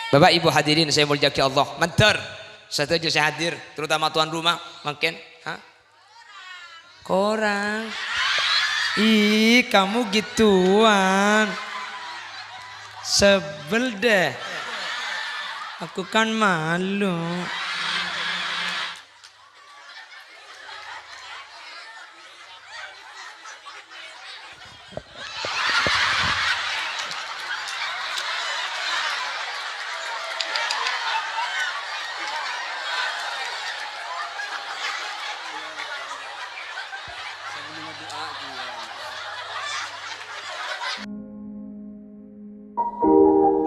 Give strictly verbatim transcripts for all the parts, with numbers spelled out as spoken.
Bapak Ibu hadirin sè èmoljâ'aghi Allah, mandhâr sadhâjâ sè hadir, terutama tuan rumah, mangkèn, ha? Korang. Ih, kamu gituan. Sebel deh. Aku kan malu.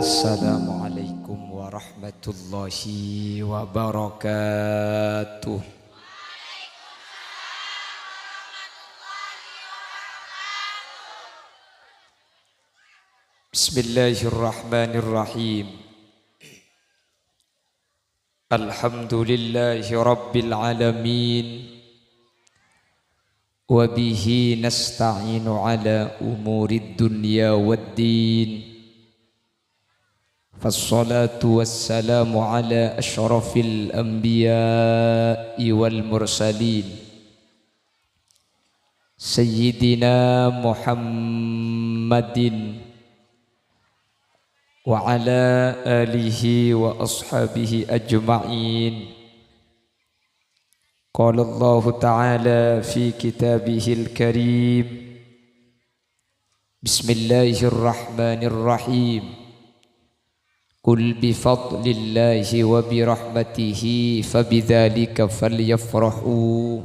Assalamualaikum warahmatullahi wabarakatuh. Bismillahirrahmanirrahim. Alhamdulillahi rabbil alamin. Wa bihi nasta'inu ala umurid dunya waddin. Fassalatu wassalamu ala asyrafil anbiya'i wal mursalin, Sayyidina Muhammadin wa ala alihi wa ashabihi ajma'in. Qala Allahu ta'ala fi kitabihil karim, Bismillahirrahmanirrahim. Qul bi fadlillahi wa bi rahmatihi fa bidzalika falyafrahu.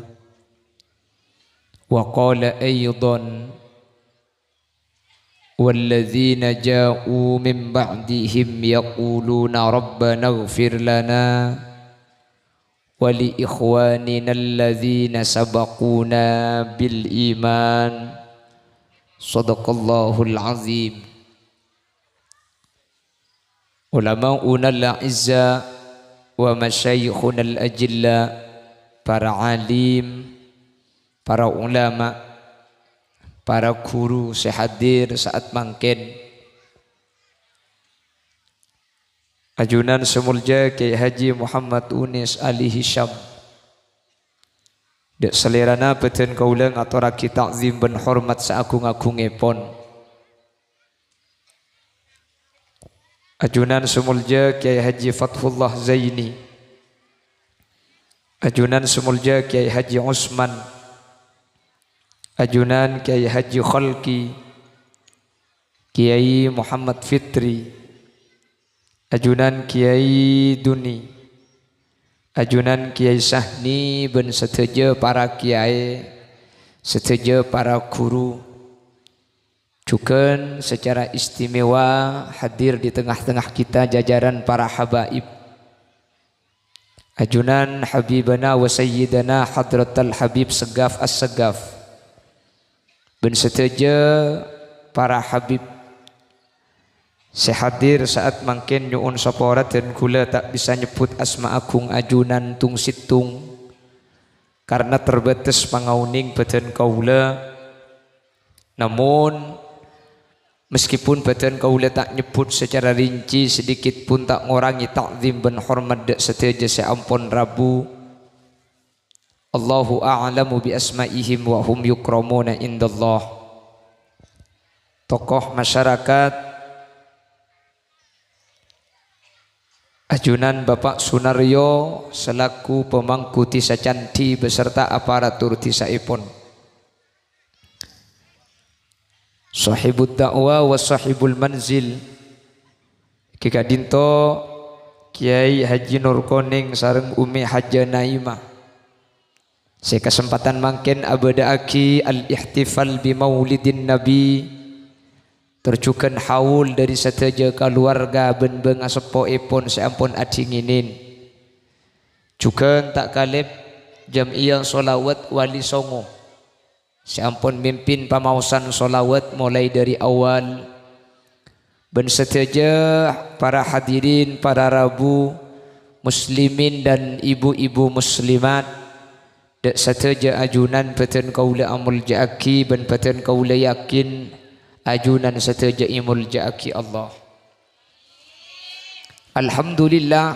Wa qala aidan, walladzina ja'u min ba'dihim yaquluna rabbana ighfir lana wa li ikhwanina alladzina sabaquna bil iman. Shadaqallahul azim. Ulama'unal a'izza wa masyayikhunal ajilla, para alim, para ulama, para guru sè hadir sa'at mangkèn. Ajunan sè molja Kyai Haji Muhammad Unis Ali Hisham. Dâ' salèrana bâdhân kaulâ ngatorraghi ta'zim bân hormat saagung-agungngèpon. Ajunan sè molja Kyai Haji Fathullah Zaini. Ajunan sè molja Kyai Haji Usman. Ajunan Kyai Haji Khalqi. Kyai Muhammad Fitri. Ajunan Kyai Duni. Ajunan Kyai Sahni bân sadhâjâ para kyai, sadhâjâ para guru. Jhughân secara istimewa hadir di tengah-tengah kita jajaran para habaib. Ajunan Habibana wa Sayyidana Hadratal Habib Segaf As-Segaf. Bân sadhâjâ para habib sè hadir sa'at mangkèn nyo'on sapora dân kaulâ ta' bisa nyebbhut asma agung ajunan tong-sèttong karna terbatas pangaonèng bâdhân kaulâ. Namon, meskipun bâdhân kaulâ ta' nyebbhut secara rinci, sedikit pun ta' ngorangè ta'zim bân hormat dâ' sadhâjâ sè ampon rabu. Allahu a'lamu bi asma'ihim wa hum yukramuna indallah. Tokoh masyarakat, ajunan Bapak Sunaryo selaku pemangku Dhisa Candhi beserta aparatur dhisaèpon. Shahibud da'wa wa shahibul manzil. Ghi ka'dinto Kyai Haji Nur Koneng sareng Umi Hajah Naimah. Sè kasempadhân mangkèn abâdâ'aghi al-ihtifal bi maulidin Nabi, tor jhughân haul dhâri sadhâjâ kaluwarga bân bânga seppoèpon sè ampon adhinginin. Jhughân ta' kalèp jam'iyah sholawat Wali Songo sè ampon mimpin pamaosan sholawat molaè dhâri awal. Bân sadhâjâ para hadirin, para rabu, muslimin dan ibu-ibu muslimat, dâ' sadhâjâ ajunan bâdhân kaulâ amoljâ'aghi bân bâdhân kaulâ yakin ajunan sadhâjâ èmoljâ'aghi Allah. Alhamdulillah,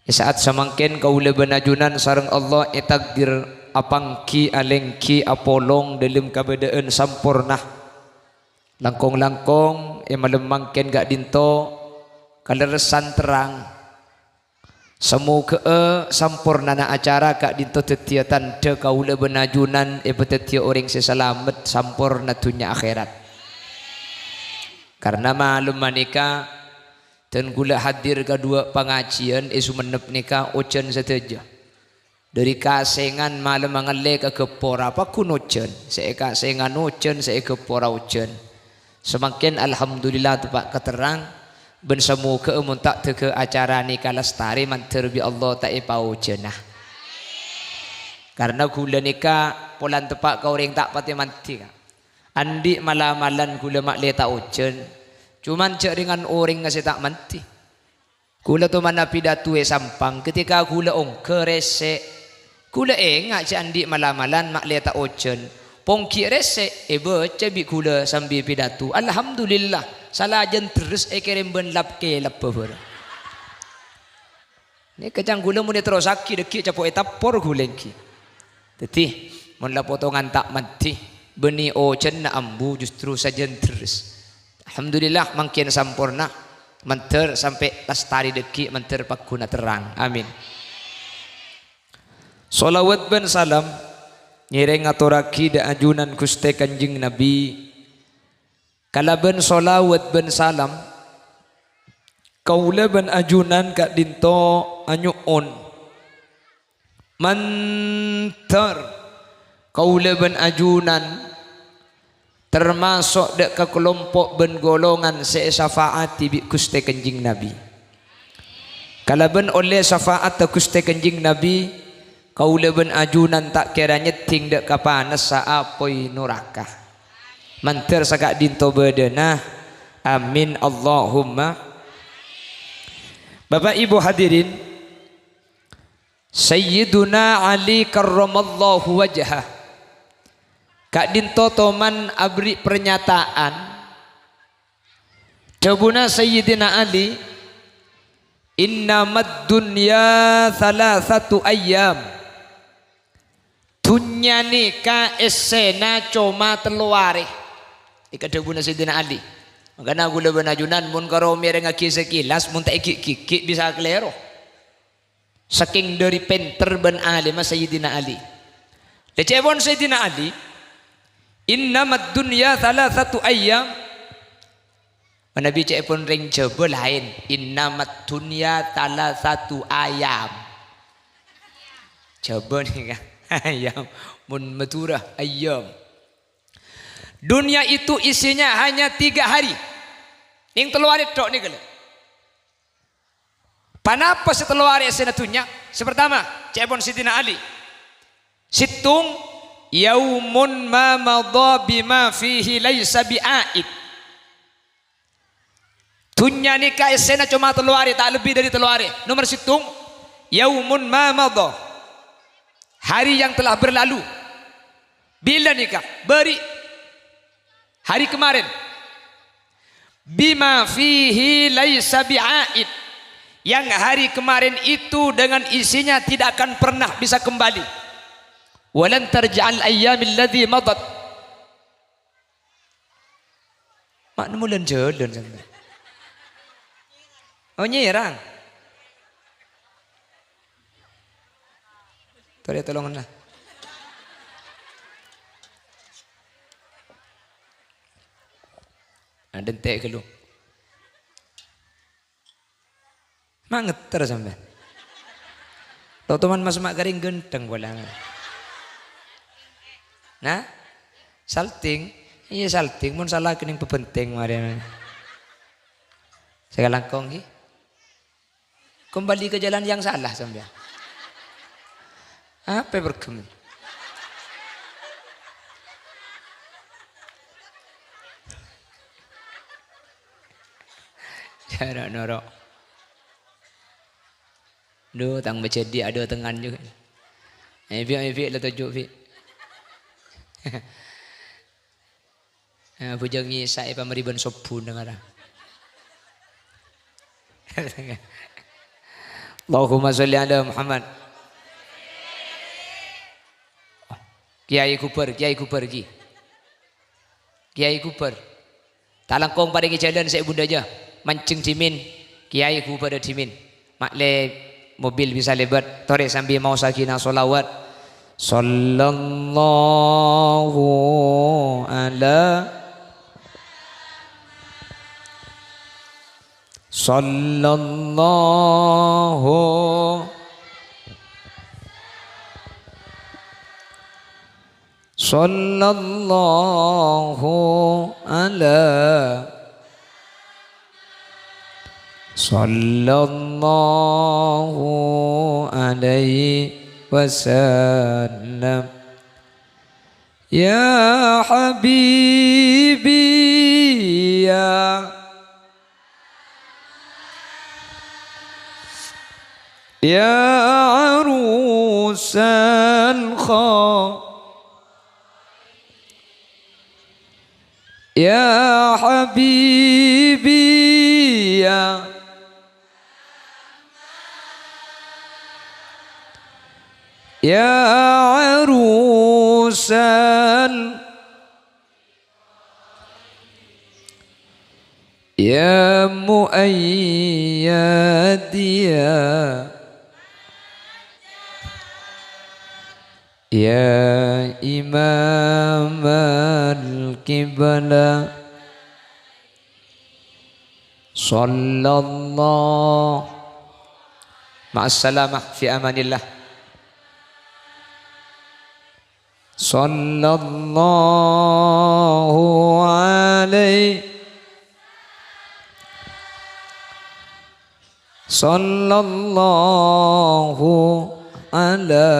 è sa'at samangkèn kaulâ bân ajunan sareng Allah ètakdir apangghi, alèngghi, apolong dâlem kabâdâ'ân samporna. Langkong-langkong è malem mangkèn ka'dinto kalerressan terrang. Samoghâ'â sampornana acara ka'dinto dhâddhiyâ tandhâ kaulâ bân ajunan èpadhâddhiyâ orèng sè salamet samporna dhunnya akhèrat. Karna malem manèka, dân kaulâ hadir ka duwâ' pangajiyân è Songennep nèka ojhân sadhâjâ. Dâri kasèngan malem angallè ka Gheppora, pagghun ojhân. Sè è kasèngan ojhân, sè è Gheppora ojhân. Samangkèn, alhamdulillah, teppa' katerrang, bân samoghâ'â mon ta' dâgghâ acara nèka lastarè mandhâr bi' Allah ta' èpaojhâna. Karna ghulâ nèka polana teppa' ka orèng ta' patè mandhi, Ka'. Andi' mala-malan ghulâ ma'lè ta' ojhân, coma jhâ' rèngan orèngnga sè ta' mandhi. Ghulâ toman apidato è Sampang, ketika ghulâ ongghâ rèsè', ghulâ enga' jhâ' andi' mala-malan ma'lè ta' ojhân. Pongghi' rèsè', èbâca bi' ghulâ sambi pidato, "Alhamdulillah, salajân dherres èkèrèm bân lap-kèlap bhâbhârâng." Nèka ca'na ghulâ mon èterrossaghi dhâggi' capo' ètappor ghulâ èngghi. Dhâddhi, mon la potongan ta' mandhi, bânnè ojhânna ambu justru sajân dherres. Alhamdulillah, mangkèn samporna, mandhâr sampè' lastarè dhâggi', mandhâr pagghun aterrang. Amin. Shalawat bân salam ngèrèng ngatorraghi dâ' ajunan Ghustè Kanjeng Nabi. Kalabân shalawat bân salam, kaulâ bân ajunan ka'dinto anyo'on. Mandhâr kaulâ bân ajunan tamaso' dâ' ka kalompo' bân golongan sè èsafa'adhi bi' Ghustè Kanjeng Nabi. Kalabân ollè safa'atta Ghustè Kanjeng Nabi, kaulâ bân ajunan ta' kèra nyèddhing dâ' ka panassa apoy noraka. Mandhâr saka'dinto bâdâna. Amin, Allahumma. Bapak Ibu hadirin, Sayyiduna Ali karramallahu wajhah ka'dinto toman aberri' parnyata'an. Dhâbuna Sayyidina Ali, "Innamad dunya thalathatu ayyam." Dhunnya nèka èssèna coma tello arè. Nèka dhâbuna Sayyidina Ali. Mangkana ghulâ bân ajunan mon karo mèrengngaghi sakilas, mon ta' èghi'-gighi' bisa kalèro. Sakèng dâri pènter bân alimma Sayyidina Ali. Lècè'èpon Sayyidina Ali, "Innamad dunya thalathatu ayyam." Manabi ca'èpon rèng Jhâbâ laèn, "Innamad dunya thalathatu ayam." Jhâbâ nèka ayam, mon Madhurâ, ayyam. Dunia itu isinya hanya tiga hari. Nèng tello arè tok nèka lho. Ponapa sè tello arè èssèna dhunnya? Sè partama, ca'èpon Sayyidina Ali. Sèttong, "Yaumun ma madha bima fihi laisa bi'aid." Dhunnya nèka èssèna coma tello arè, ta' lebbi dâri tello arè. Nomer sèttong, "Yaumun ma madha." Hari yang telah berlalu. Bilâ nèka? Bâri'. Hari kemarin. "Bima fihi laisa bi'aid." Yang hari kemarin itu dengan isinya tidak akan pernah bisa kembali. "Walan tarji'al ayyamil ladzi madat." Ma' nemmo lan-jhâlân sampèyan. Oh, nyerang. Torè tolonganna. Nah, dentè' ghâllu. Ma' ngetter sampèyan. Lo toman mas ma' karèng ghântheng polana. Nah? Salting? Iyâ, salting. Mon sala kennèng pabhenteng marè. Sè kalangkong ghi. Kembali ke jalan yang salah sampèyan. Apa pergem? Jhâ' noro'. Dhu, tang bâjâdhi adâtengngan jhughân. Eh, Bi', eh, Bi', la toju', Bi'. Eh, bhujâng Isa èpamèrè bân sobbhuna ngara. Allahumma sholli ala Muhammad. Kèyaè Ghubâr, Kèyaè Ghubâr ghi. Kèyaè Ghubâr. Ta' langkong parèngè jhâlân sè è bundhâjâ. Manjheng dhimèn, Kèyaè Ghubârâ dhimèn. Ma'lè mobil bisa lèbât, torè sambi maosaghina sholawat. Sallallahu ala, sallallahu, sallallahu ala, sallallahu alaihi wasallam. Ya habibi, ya, ya arusal kha-, ya habibi, ya, ya arusal, ya muayyad, ya, ya imamal qiblah. Sallallahu. Ma'assalamah, fi amanillah. Sallallahu alaihi, sallallahu ala,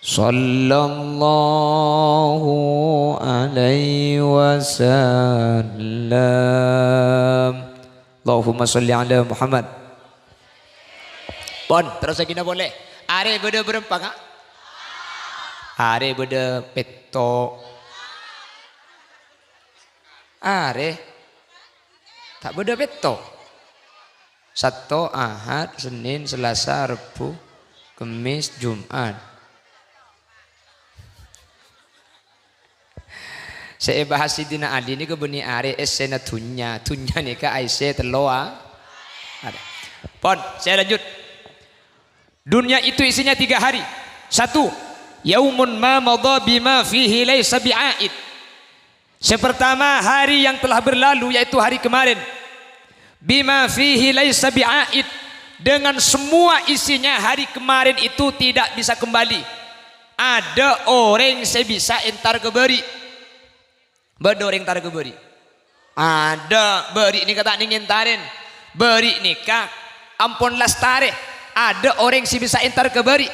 sallallahu alaihi wasallam. Allahumma sholli ala Muhammad. Pon, terrosaghina polè. Arè bâdâ bârâmpa, Ka'? Arè bâdâ pètto'. Arè ta' bâdâ pètto'. Satto, Ahad, Sennèn, Salasa, Rebbhu, Kemmès, Jum'at. Sè èbahas Sayyidina Ali nèka bânnè arè èssèna dhunnya. Dhunnya nèka aèssè tello a-, arè. Pon, saya lanjut. Dunia itu isinya tiga hari. Satu, yaumun ma madha bima fihi laisa bi'aid. Yang pertama, hari yang telah berlalu, yaitu hari kemarin. Bima fihi laisa bi'aid. Dengan semua isinya, hari kemarin itu tidak bisa kembali. Adâ' orèng sè bisa entar ka bâri'. Bâdâ orèng entar ka bâri'? Adâ', bâri' nèka ta' nèng entarèn. Bâri' nèka ampon lastarè. Adâ' orèng sè bisa entar ka bâri'.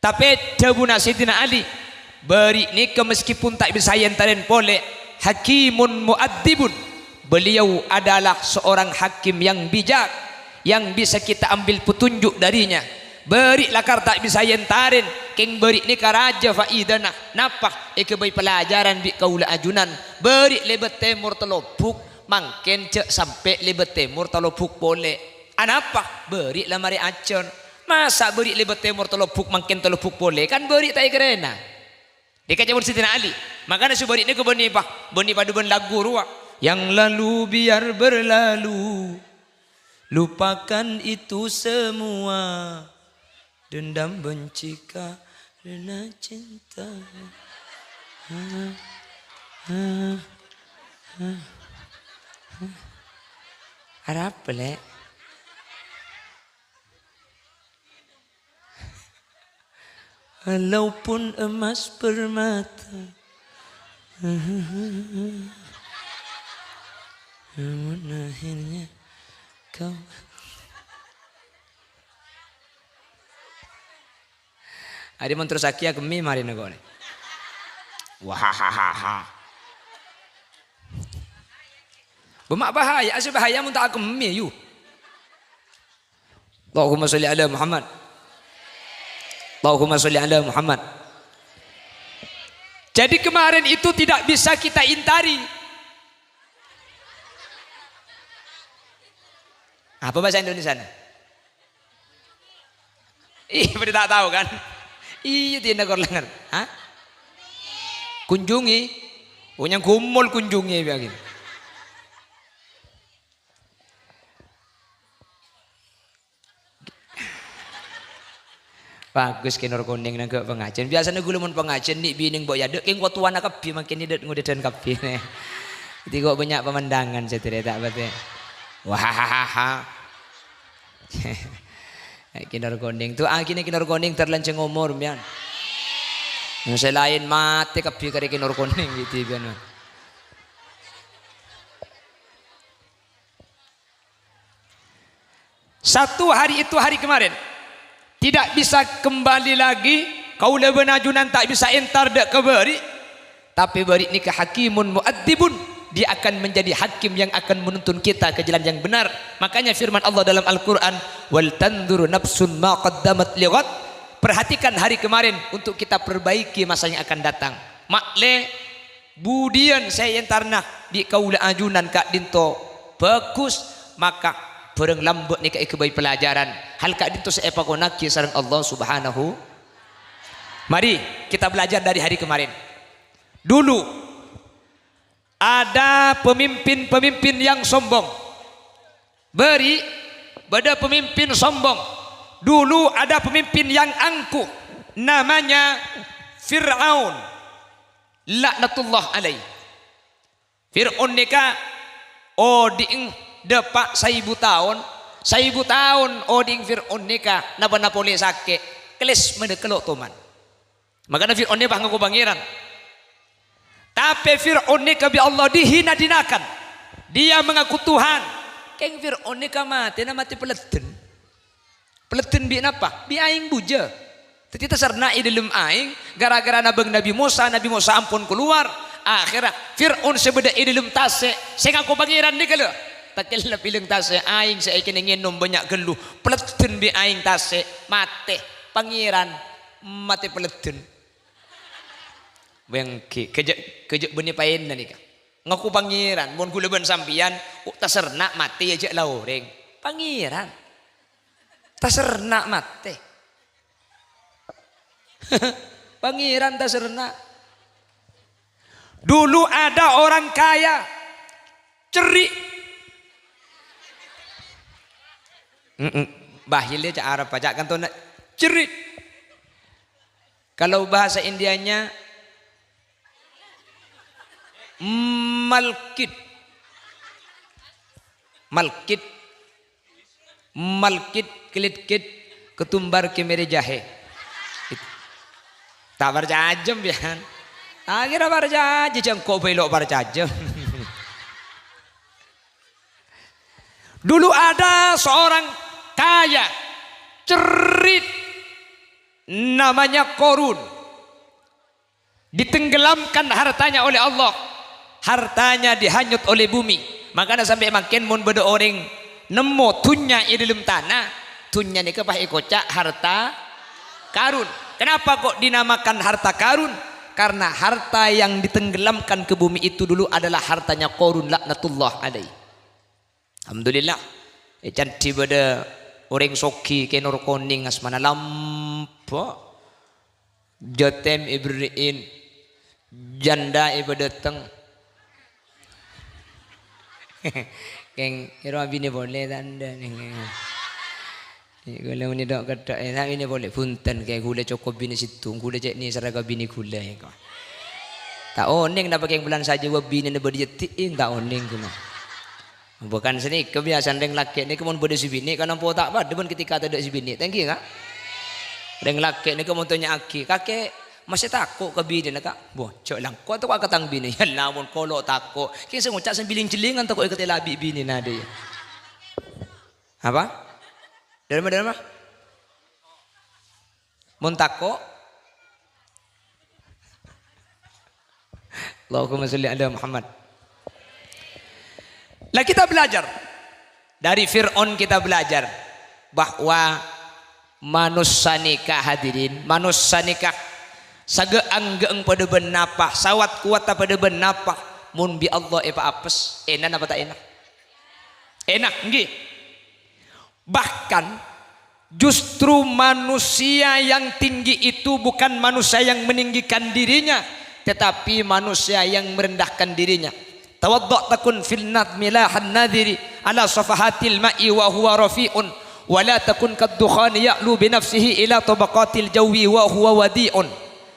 Tapè dhâbuna Sayyidina Ali, bâri' nèka meskipun ta' bisa èentarèn polè, hakimun mu'addibun. Beliau adalah seorang hakim yang bijak, yang bisa kita ambil petunjuk darinya. Bâri' lakar ta' bisa èentarèn, kèng bâri' nèka rajâ faidana. Napa? Èghâbây pelajaran bi' kaulâ ajunan. Bâri' lèbât tèmor Talobuk, mangkèn jhâ' sampè' lèbât tèmor Talobuk polè. Anapa? Bâri' la marè ajhân. Masa' bâri' lèbât tèmor Talobuk, mangkèn Talobuk polè? Kan bâri' ta' èkarèna. Èkaca'aghi Sayyidina Ali. Makana sè bâri' nèko bânnè pa-, bânnè padâ bân lagu rowa. Yang lalu biar berlalu. Lupakan itu semua. Dendam benci karena cinta. Arapa, Lè'? Walaupun emas permata. Namun akhirnya kau. Arè mon terrossaghi akemmè marèna kok, Lè'. Wahahaha. Bâ' ma' bahaya, sè bahaya mon ta' akemmè, yu. Allahumma sholli ala Muhammad. Allahumma sholli ala Muhammad. Jadi kemarin itu tidak bisa kita intari. Apa bahasa Indonesiana? Ih, pada tak tahu kan? Iya, tiada korlanger. Hah? Kunjungi. Punya gumul kunjungi, bilang gitu. Bagus, Kè Nor Konèng nangghâ' pangajiyân. Biyasana ghulâ mon pangajiyân, nè'-binè mbok è adâ', kèng kotowana kabbhi, mangkèn è adâ' ngodâdhân kabbhi, nè. Dhâddhi kok bânnya' pemandangan, saudara, ta' patè. Wah. Kè Nor Konèng. Du'aaghinè Kè Nor Konèng, dâr lanjhâng omor, mbiyan. Sè laèn matè kabbhi karè Kè Nor Konèng, gitu, kan. Satu hari itu hari kemarin. Tidak bisa kembali lagi, kaulâ bân ajunan ta' bisa entar dâ' ka bâri'. Tapè bâri' nèka hakimun mu'adzibun. Dia akan menjadi hakim yang akan menuntun kita ke jalan yang benar. Makanya firman Allah dalam Al-Quran, "Wal tanzur nafsun ma qaddamat lighad." Perhatikan hari kemarin untuk kita perbaiki masa yang akan datang. Ma'lè budiyân sè èentarana bi' kaulâ ajunan ka'dinto bhâghus, maka bhârâng lambâ' nèka èghâbây pelajaran. Hal ka'dinto sè èpakonnaghi sareng Allah Subhanahu. Mari kita belajar dari hari kemarin. Dulu ada pemimpin-pemimpin yang sombong. Bâri', bâdâ pemimpin sombong. Dulu ada pemimpin yang angkuh, namanya Fir'aun. Laknatullah alaih. Fir'aun nèka odi'na dâpa' saèbu taon. Saèbu taon odi'na Fir'aun nèka, napa-napa polè sakè', kèlès mènèka lo' toman. Makana Fir'aun nèka pas ngaku pangèran. Tapè Fir'aun nèka bi' Allah dihina-dinakan. Dia mengaku Tuhan. Kèng Fir'aun nèka matèna matè paleddhân. Paleddhân bi' napa? Bi' aèng bujâ. Dhâddhi tasarna è dhâlem aèng, gara-gara nabâng Nabi Mosa, Nabi Mosa ampon kalowar. Akhèrra Fir'aun sè bâdâ è dhâlem tasè', sè ngaku pangèran nèka lho. Takèlla bilâng tasè', aèng sè èkènè ngènom bânnya' ghâllu. Paleddhân bi' aèng tasè', matè. Pangèran matè paleddhân. Bângkè, kajâ', kajâ' bânnè paèna nèka. Ngaku pangèran, mon ghulâ bân sampèyan, oh, tasarna matè jâ' la orèng. Pangèran. Tasarna matè. Pangèran tasarna. Dulu ada orang kaya, cerri'. Mm-mm. Bakhil ya, ca' Arab, ca' kantona cerri'. Kalau bahasa Indianya, malkit. Malkit. Malkit, kelitkit, ketumbar, kemere, jahe. Ta' parcajâ, biyan. Akhirnya parcajâ, jâ' engko' bhâi lo' parcajâ. Dulu ada seorang kaya, cerri', namanya Korun. Ditenggelamkan hartanya oleh Allah. Hartanya dihanyut oleh bumi. Makana sampè' mangkèn mon bâdâ orèng nemmo dhunnya è dhâlem tana, dhunnya nèka pas èkoca' harta karun. Kenapa kok dinamakan harta karun? Karena harta yang ditenggelamkan ke bumi itu dulu adalah hartanya Korun laknatullah alaih. Alhamdulillah. È candhi bâdâ orèng soghi, Kè Nor Konèng asmana, lambâ'. Jâtèm èberri'in, janda èpadâteng. Kèng, èro abinè polè ta' endâ', kèng. Ghulâ mènè dâ' ketthok, è, ta' binè polè. Bhunten, Kè, ghulâ cokop binè sèttong, ghulâ cè' nèserra ka binè ghulâ, èko. Ta' onèng napa kèng bulân sajâwâ binèna bâdâ è adâ'na, ta' onèng ghulâ. Bukan sanèka, biyasana rèng lakè' nèka mon bâdâ sè binè', kan ampo ta' padâ bân ketika tadâ' sè binè', ta' ènggi, Ka'? Rèng lakè' nèka mon tanya'aghi, "Kakè masè tako' ka binèna, Ka'?" "Wah, jâ' langkong tako' ka tang binè." "Yâ la, mon kolo' tako', kèng sè ngoca' sambi ling-jhellingan tako' èkatèla bi' binèna, dâ' iyâ." Apa? Dâlem, dâlem, Mon tako'. Allahumma sholli ala Muhammad. Lah, kita belajar. Dari Fir'aun kita belajar bahwa manossa nèka, hadirin, manossa nèka saghâ-anggâ'eng padâ bân napa, sawat kowatta padâ bân napa, mon bi' Allah èpaapes, èna napa ta' èna? Èna, ènggi. Bahkan, justru manusia yang tinggi itu bukan manusia yang meninggikan dirinya, tetapi manusia yang merendahkan dirinya. Tawadda' takun fil nadmi lahan nadhiri ala safahatil ma'i wa huwa rafi'un, wa la takun kad dukhani ya'lu bi nafsihi ila tabaqatil jawi wa huwa wadi'un.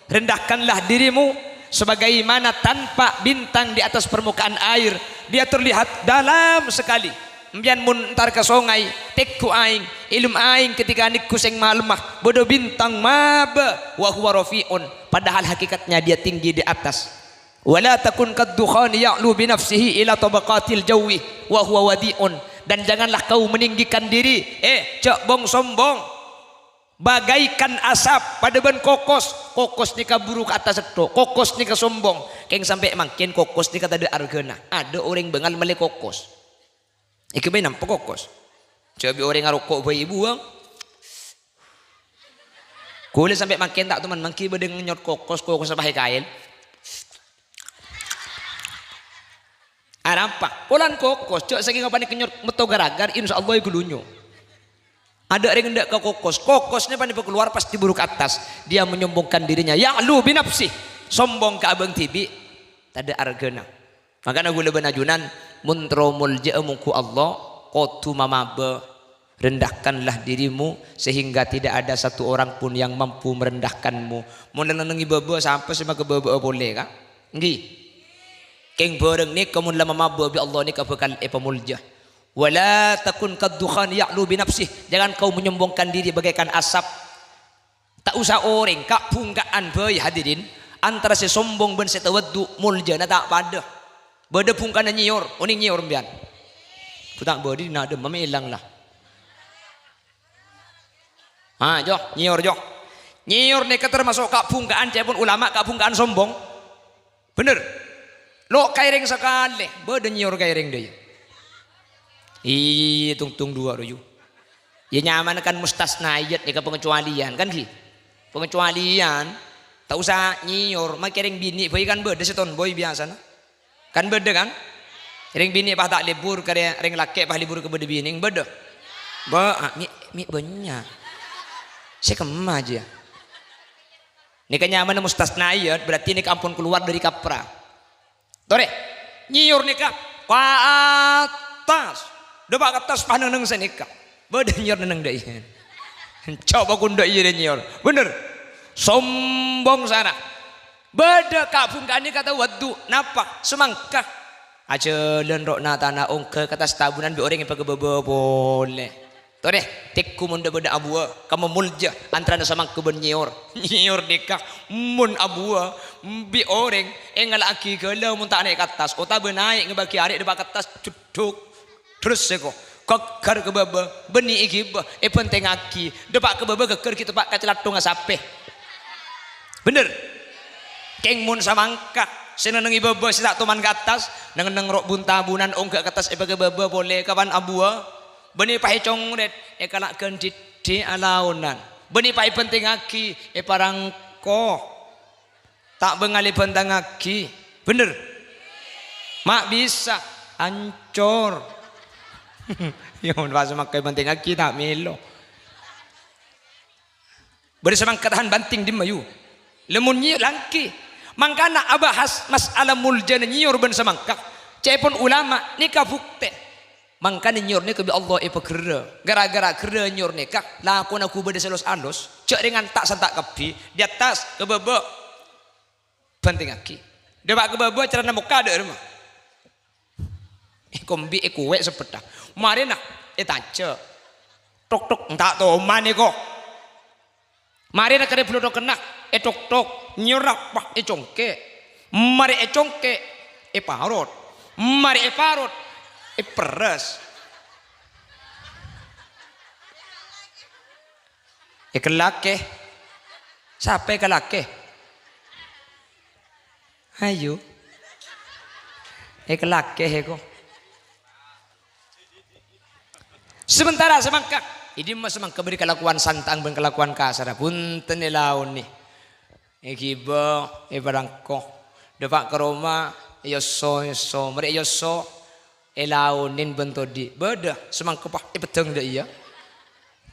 Rendahkanlah dirimu sebagaimana tanpa bintang di atas permukaan air, dia terlihat dalam sekali. Empiyan mon entar ka songay, tegghu' aèng, èlem aèng ketika negghu' sèng malemma, bâdâ bintang mabâ, wa huwa rafi'un, padahal hakikatnya dia tinggi di atas. Wa la takun kad dukhani ya'lu bi nafsihi ila tabaqatil jawi, wa huwa wadi'un. Dan janganlah kau meninggikan diri, eh, jhâ' bong-sombong. Bagaikan asap padâ bân kokos. Kokos nèka buru ka attas setto'. Kokos nèka sombong. Kèng sampè' mangkèn kokos nèka tadâ' arghâna. Adâ' orèng bângal mellè kokos. Èghâbây nampa kokos. Jhâ' bi' orèng aroko' bhâi èbuwâng. Ghulâ sampè' mangkèn ta' toman mangghi bâdâ ngenyot kokos, kokos apa è kaèn. Arapa? Polana kokos, jhâ' sakèng apanèka nyot metto ghâr-aghâr, insyaallah èghulunyo. Adâ' rèng endâ' ka kokos, kokosnya panèka kalowar pasti buru ka attas. Dia menyombongkan dirinya, ya'lu bi nafsih, sombong ka abâng dhibi', tadâ' arghâna. Mangkana ghulâ bân ajunan, mon terro moljâ'â mongghu Allah, kodhu mamabâ. Rendahkanlah dirimu sehingga tidak ada satu orang pun yang mampu merendahkanmu. Mon neng-ennengngè bâbâ, sapa sè makabâbâ'â polè, Ka'? Ènggi. Kèng bhârâng nèka mon la mamabâ bi' Allah nèka bhâkal èpamoljâ. "Wa la takun kad dukhan ya'lu bi nafsih." Jangan kau menyombongkan diri bagaikan asap. Ta' osa orèng ka'-bhungka'an bhâi, hadirin, antara sè sombong bân sè tawaddu', moljâna ta' padâ. Bâdâ bhungkana nyèyor, onèng nyèyor empèyan? Bhu ta' bâdâ, dina dâmma mè' èlang la. Ah, jo, nyèyor, jo. Nyèyor nèka tamaso' ka'-bhungka'an, ca'èpon ulama ka'-bhungka'an sombong. Bhender. Lo' kaèrèng sakalè, bâdâ nyèyor kaèrèng dâ' iyâ. Iyâ, tungtung duwâ' royu. Iyâ, nyamana kan mustasnaiyat, nèka pangacuwalian, kan, ghi? Pangacuwalian. Ta' osa nyèyor, makè rèng binè' bhâi kan bâdâ sè tomboy biyasana. Kan bâdâ, kan? Rèng binè' pas ta' lebur, karè rèng lakè' pas lebur ka bâdâ binè', bâdâ? Bâ-, ah, mè', mè' bânnya'. Sè kemma jiyâ. Nèka nyamana mustasnaiyat, berarti nèka ampon kalowar dâri kaprah. Torè, nyèyor nèka ka attas. Dâpa' ka attas pas neng-enneng sanèka. Bâdâ nyèyor neng-enneng dâ' iyâ. Coba kun dâ' iyâ nyèyor. Bhender. Sombong sara. Bâdâ ka'-bhungka'an nèka tawaddu'. Napa? Samangka. Ajhâlân ro'na tana ongghâ ka attas tabunan bi' orèng èpakabâbâ polè. Torè, tegghu mon dâ' bâdâ abuwâ, ka mamoljâ antarana samangka bân nyèyor. Nyèyor nèka, mon abuwâ, bi' orèng èngala'aghi ghâlâ mon ta' naè' ka attas, otabâ naè' ngabâgi arè' dâpa' ka attas, jeddhuk. Terros sèko, ghâgghâr ka bâbâ, bânnè èghibâ, èbhântèngngaghi, dâpa' ka bâbâ ghâgghâr ghi' teppa' ka calatthongnga sapè. Bhender? Kèng mon samangka, sè neng-ennengngè bâbâ sè ta' toman ka attas, neng-enneng ro' bun-tabunan ongghâ ka attas èpakabâbâ polè kapan abuwâ, bânnè pas ècongrèt, èkala' ghândhiddhi alaonan, bânnè pas èbhântèngngaghi, èparangko. Ta' bângal èbhântèngngaghi. Bhender? Ma' bisa. Ancor. Iyâ, mon pas samangka èbhântèngngaghi, ta' mèlo. Bâdâ samangka tahan bhântèng dimma, yu? Lamon nyèyor, langghi. Mangkana abahas mas'ala moljâna nyèyor bân samangka. Ca'èpon ulama, nèka buktè. Mangkana nyèyor nèka bi' Allah èpaghârrâ. Ghârâ-ghârâ ghârrâ nyèyor nèka, lakona ghu bâdâ sè los-alos. Jhâ' rèng anta' santa' kabbhi. Di attas, ka bâbâ. Bhântèngngaghi. Dâpa' ka bâbâ, carana mokka dâ' remma. Èkombi, èkowè' seppetta. Marèna ètajhâ'. Tok-tok, enta' toman èko. Marèna karè bâlâ tokenna, ètok-tok. Nyèyor napa? Ècongkè'. Marè ècongkè', èparot. Marè èparot, èperres. Èkellakè. Sapa èkellakè? Ayo. Èkellakè èko. Sementara samangka, è dimma samangka bâdâ kalakowan santa'ang bân kalakowan kasarra, bhunten èlaonè. Èghibâ, èparangko. Dâpa' ka roma, èosso-osso. Marè èosso, èlaonè bân todi'. Bâdâ, samangka pas èpeddhâng dâ' iyâ.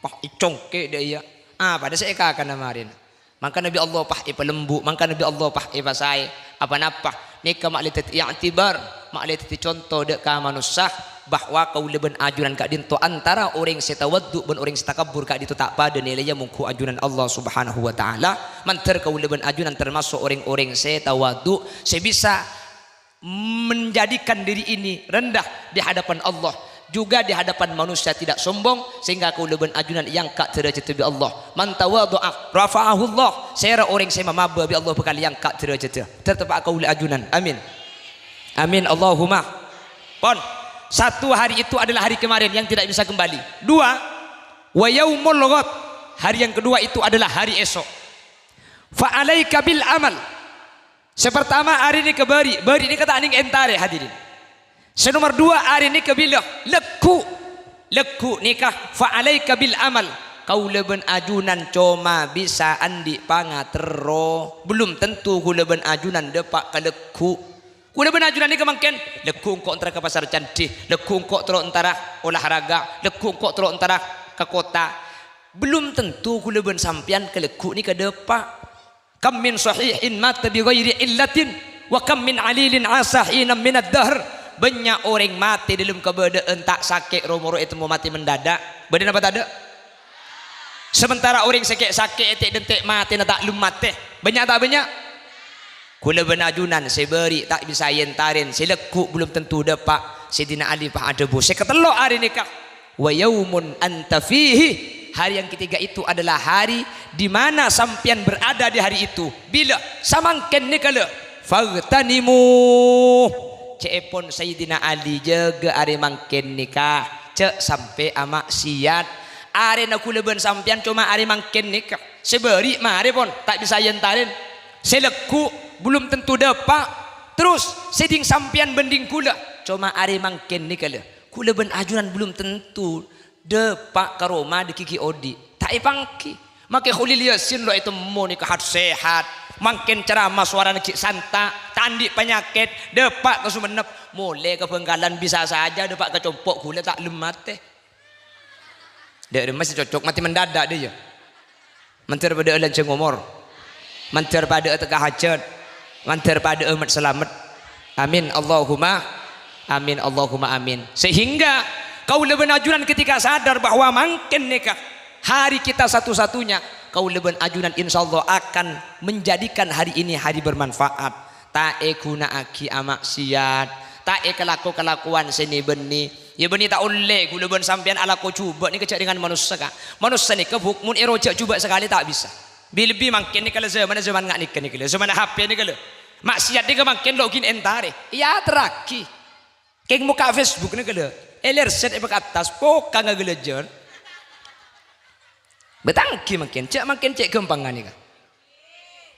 Pas ècongkè' dâ' iyâ. Ah, padâ sè èkakana marèna. Mangkana bi' Allah pas èpalembu', mangkana bi' Allah pas èpasaè. Apa-napa? Nèka ma'lè dhâddhi i'tibar, ma'lè dhâddhi conto dâ' ka manossa bahwa kaulâ bân ajunan ka'dinto antara orèng sè tawaddu bân orèng sè takabbur ka'dinto ta' padâ nilaiya mongghu ajunan Allah Subhanahu wa Ta'ala. Mandhâr kaulâ bân ajunan tamaso' orèng-orèng sè tawaddu, sè bisa menjadikan diri ini rendah di hadapan Allah, juga di hadapan manusia tidak sombong, sehingga kaulâ bân ajunan èangka' dârâjhâddhâ bi' Allah. "Man tawadha'a rafa'ahullah." Sèra orèng sè mamabâ bi' Allah bhâkal èangka' dârâjhâddhâ. Dâr teppa' kaulâ ajunan. Amin. Amin. Allahumma. Pon. Satu hari itu adalah hari kemarin yang tidak bisa kembali. Dua, wa yaumul ghad. Hari yang kedua itu adalah hari esok. Fa alaika bil amal. Sè partama, arè nèka bâri'. Bâri' nèka ta' nèng entarè, hadirin. Sè nomer duwâ', arè nèka bilâ, lagghu'. Lagghu' nèka, fa alaika bil amal. Kaulâ bân ajunan coma bisa andi' pangaterro. Belum tentu kaulâ bân ajunan dâpa' ka lagghu'. Kaulâ bân ajunan nèka mangkèn, lagghu' engko' entara ka Pasar Candhi, lagghu' engko' terro entara olahraga, lagghu' engko' terro entara ka kota. Belum tentu kaulâ bân sampèyan ka lagghu' nèka dâpa'. Kam min sahihin mata bi ghairi illatin, wa kam min alilin asa hinan minad dahr. Bânnya' orèng matè dâlem kabâdâ'ân ta' sakè' ro-moro ètemmo matè mendadak. Bâdâ napa tadâ'? Sementara orèng sè kè'-sakè' ètè'-dentè' matèna ta' lem matè. Bânnya' ta' bânnya'? Kaulâ bân ajunan sè bâri' ta' bisa èentarè, sè lagghu' belum tentu dâpa'. Sayyidina Ali pas adhâbu, sè katello' arè nèka. Wa yaumun anta fihi. Hari yang ketiga itu adalah hari di mana sampèyan berada di hari itu. Bilâ? Samangkèn nèka lho. Faghtanimu. Cè'èpon Sayyidina Ali, jâgâ arè mangkèn nèka. Jhâ' sampè' ama'siyat. Arèna kaulâ bân sampèyan coma arè mangkèn nèka. Sè bâri' marè pon, ta' bisa èentarè. Sè lagghu' belum tentu dâpa'. Terros, sè ding sampèyan bân ding kaulâ, coma arè mangkèn nèka lho. Kaulâ bân ajunan belum tentu dâpa' ka roma dâggi' ghi' odi'. Ta' èpangghi. Makè Kholil Yasin lo' ètemmo nèka hat-sehat. Mangkèn ceramah sowarana ghi' santa', ta' andi' panyakèt, dâpa' ka Songennep, molè ka Bhângkalan bisa saja dâpa' ka compo' ghulâ ta' lem matè. Dâ' remma sè cocok matè mendadak dâ' iyâ. Mandhâr padâ'â lanjhâng omor. Mandhâr padâ'â tekka hajhât. Mandhâr padâ'â met-salamet. Amin. Allahumma amin. Allahumma amin. Sehingga kaulâ bân ajunan ketika sadar bahwa mangkèn nèka hari kita satu-satunya, kaulâ bân ajunan insyaallah akan menjadikan hari ini hari bermanfaat. Ta' èghuna'aghi ama'siyat, ta' èkalako-kalakowan sè nè-bânnè. Yâ bânnè ta' ollè, kaulâ bân sampèyan alako jhubâ' nèka jhâ' rèngan manossa, ka. Manossa nèka bhuk-, mon èrojâ' jhubâ' sakalè ta' bisa. Bi-, lebbi mangkèn nèka la jhâmanna jhâman nga' nèka nèka la, jhâmanna H P nèka la. Ma'siyat nèka mangkèn lo' ghi' èntarè. Èyaterraghi. Kèng mokka' Facebook nèka la. Èlèrset èpakattas, pokang aghâlâjhâr. Bâtangghi mangkèn, jhâ' mangkèn cè' ghâmpangnga nèka.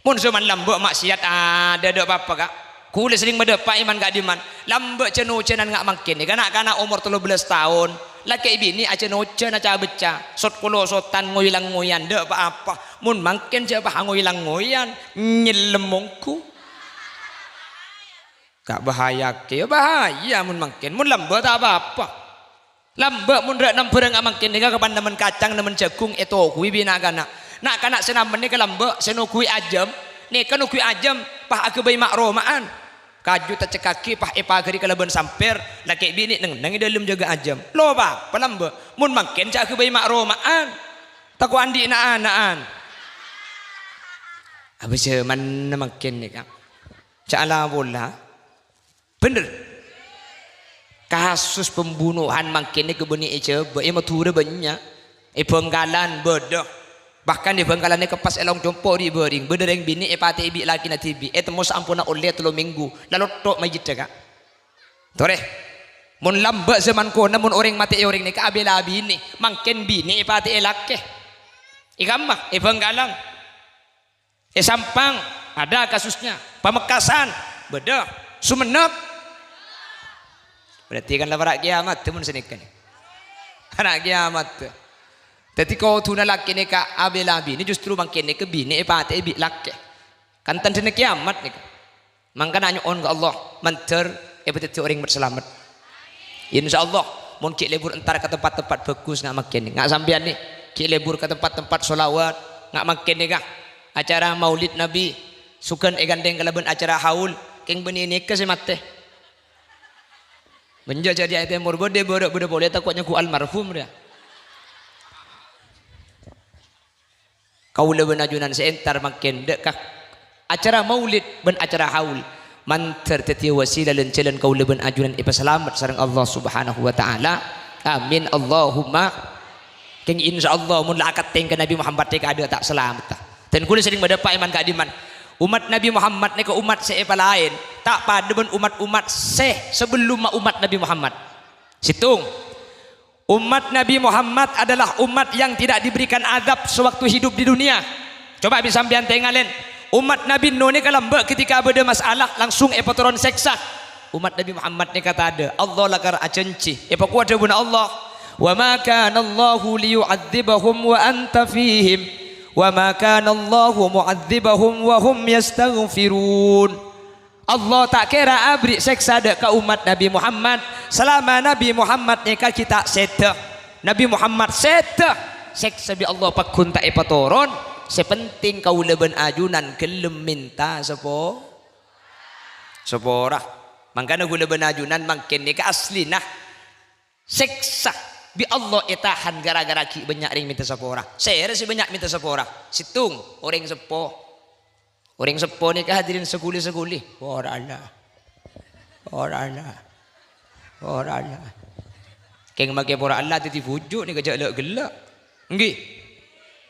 Mon jhâman lambâ' ma'siyat, adâ', adâ' pa-apa, Ka'. Kaulâ serrèng madâpa' è man ka'dimman. Lambâ' jhân-ojhânan nga' mangkèn nèka, na'-kana' omor tello bellâs taon. Lakè' binè' ajhân-ojhân aca-bâca. Sot-kolosotan ngoy-langngoyan, adâ' pa-apa. Mon mangkèn jhâ' pas angoy-langngoyan, nyellem mongghu. Ka' bahaya'aghi, ya bahaya mon mangkèn. Mon lambâ' ta' pa-apa. Lambâ' mon rè'-, nambhârângnga mangkèn nèka kapan nemmen kacang, nemmen jhâghung ètoguwi bi' na'-kana'. Na'-kana' sè nemmen nèka lambâ', sè noguwi ajâm, nèka noguwi ajâm, pas aghâbây ma'-roma'an. Kaju tacekkaghi, pas èpaghâri kalabân sampèr, lakè' binè' neng-enneng è dâlem jâgâ ajâm. Lo' pa-apa lambâ', mon mangkèn jhâ' aghâbây ma'-roma'an. Tako' andi' na'-ana'an. Apa jhâmanna mangkèn nèka? Jhâ' la-pola. Bhender. Kasus pembunuhan mangkèn nèka bânnè è Jhâbâ, è Madhurâ bânnya', è Bhângkalan bâdâ. Bahkan è Bhângkalan nèka pas èlong compo' ri'-bâring, bâdâ rèng binè' èpatè'è bi' lakèna dhibi', ètemmo saamponna ollè tello mènggu, la lotto' mayyidda, Ka'. Torè, mon lambâ' jhâman kona, mon orèng matè'è orèng nèka abhilâ binè, mangkèn binè èpatè'è lakè. È kamma, è Bhângkalan. È Sampang, ada kasusnya. Pamekasan, bâdâ. Songennep. Berarti kan la para' kiamat, mon sanèka nè. Para' kiamat. Dhâddhi kodhuna lakè nèka abhilâ binè, justru mangkèn nèka binè èpatè'è bi' lakè. Kan tandhâna kiamat nèka. Mangkana nyo'on ka Allah, mandhâr èpadhâddhi orèng mat-salamet. Insyaallah, mon ghi' lebur entar ka tempat-tempat bhâghus nga' mangkèn, nga' sampèyan nè, Ghi' lebur ka tempat-tempat sholawat, nga' mangkèn nèka acara Maulid Nabi, sogân èghândhèng kalabân acara haul, kèng bânnè nèka sè matè. Bânnya' jârèya è tèmor, bâdâ bârâ', bâdâ polè tako' nyangghu almarhum rèya. Kaulâ bân ajunan sè entar mangkèn dâ' ka acara maulid bân acara haul, mandhâr dhâddhiyâ wasilah lan jhâlân kaulâ bân ajunan èpasalamet sareng Allah Subhanahu wa Ta'ala. Amin, Allahumma. Kèng insyaallah, mon la akantèng ka Nabi Muhammad nèka adâ' ta' salamet, ta'. Dân kaulâ serrèng madâpa' èman ka'dimman. Ommat Nabi Muhammad nèka ommat sè èpalaèn, ta' padâ bân ommat-ommat sè sabellunna ommat Nabi Muhammad. Sèttong, ommat Nabi Muhammad adalah ommat yang tidak diberikan azab sewaktu hidup di dunia. Coba bi' sampèyan tèngalèn, ommat Nabi Nuh nèka lambâ' ketika bâdâ masalah langsung èpatoron sèksa. Ommat Nabi Muhammad nèka tadâ', Allah lakar ajhânjhi. Èpakowat dhâbuna Allah, "Wa ma kana Allahu liyu'adzibahum wa anta fihim, wa ma kana Allahu mu'adzibahum wa hum yastaghfirun." Allah ta' kèra aberri' sèksa dâ' ka ommat Nabi Muhammad, salama Nabi Muhammad nèka ghi' ta' sèdhâ. Nabi Muhammad sèdhâ, sèksa bi' Allah pagghun ta' èpatoron, sè pentèng kaulâ bân ajunan ghellem mènta sapo-, sapora. Mangkana kaulâ bân ajunan mangkèn nèka aslina sèksa bi' Allah ètahan ghârâ-ghârâ ghi' bânnya' rèng mènta sapora. Sèra sè bânnya' mènta sapora? Sèttong, orèng seppo. Orèng seppo nèka hadirin saghuli-saghuli. Ora Allah. Ora Allah. Ora Allah. Kèng makè pora Allah dhâddhi bhuju' nèka jhâ' la ghellâ'. Ènggi.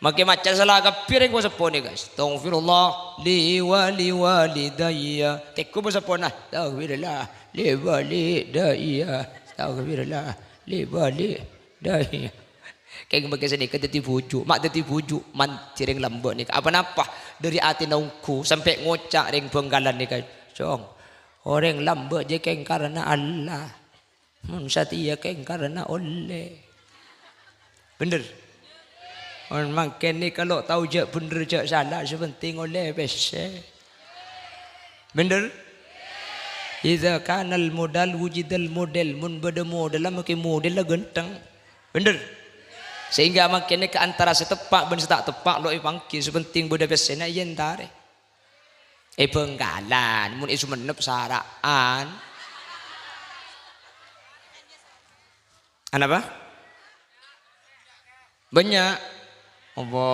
Makè maca sala kabbhi rèng seppo nèka. Astaghfirullah li wa li walidayya. Tèngghu po seppona. Astaghfirullah li walidayya. Astaghfirullah li walidayya. Kèng makè sanèka dhâddhi bhuju', ma' dhâddhi bhuju', mandhi rèng lambâ' nèka. Apa-napa dhâri atèna ongghu, sampè' ngoca' rèng Bhângkalan nèka, "Cong, orèng lambâ' jâ kèng karana Allah. Mon satèya kèng karana ollè." Bhender? Mon mangkèn nèka lo' tao jâ' bhender, jâ' sala, sè pentèng ollè pèssè. Bhender? Idza kanal modal wujidal model, mon bâdâ modella makè modella ghântheng. Bhender? Sehingga mangkèn nèka antara sè teppa' bân sè ta' teppa' lo' èpangghi, sè pentèng bâdâ pèssèna èentarè. È Bhângkalan, mon è Songennep sara'an. Anapa? Bânnya'. Apa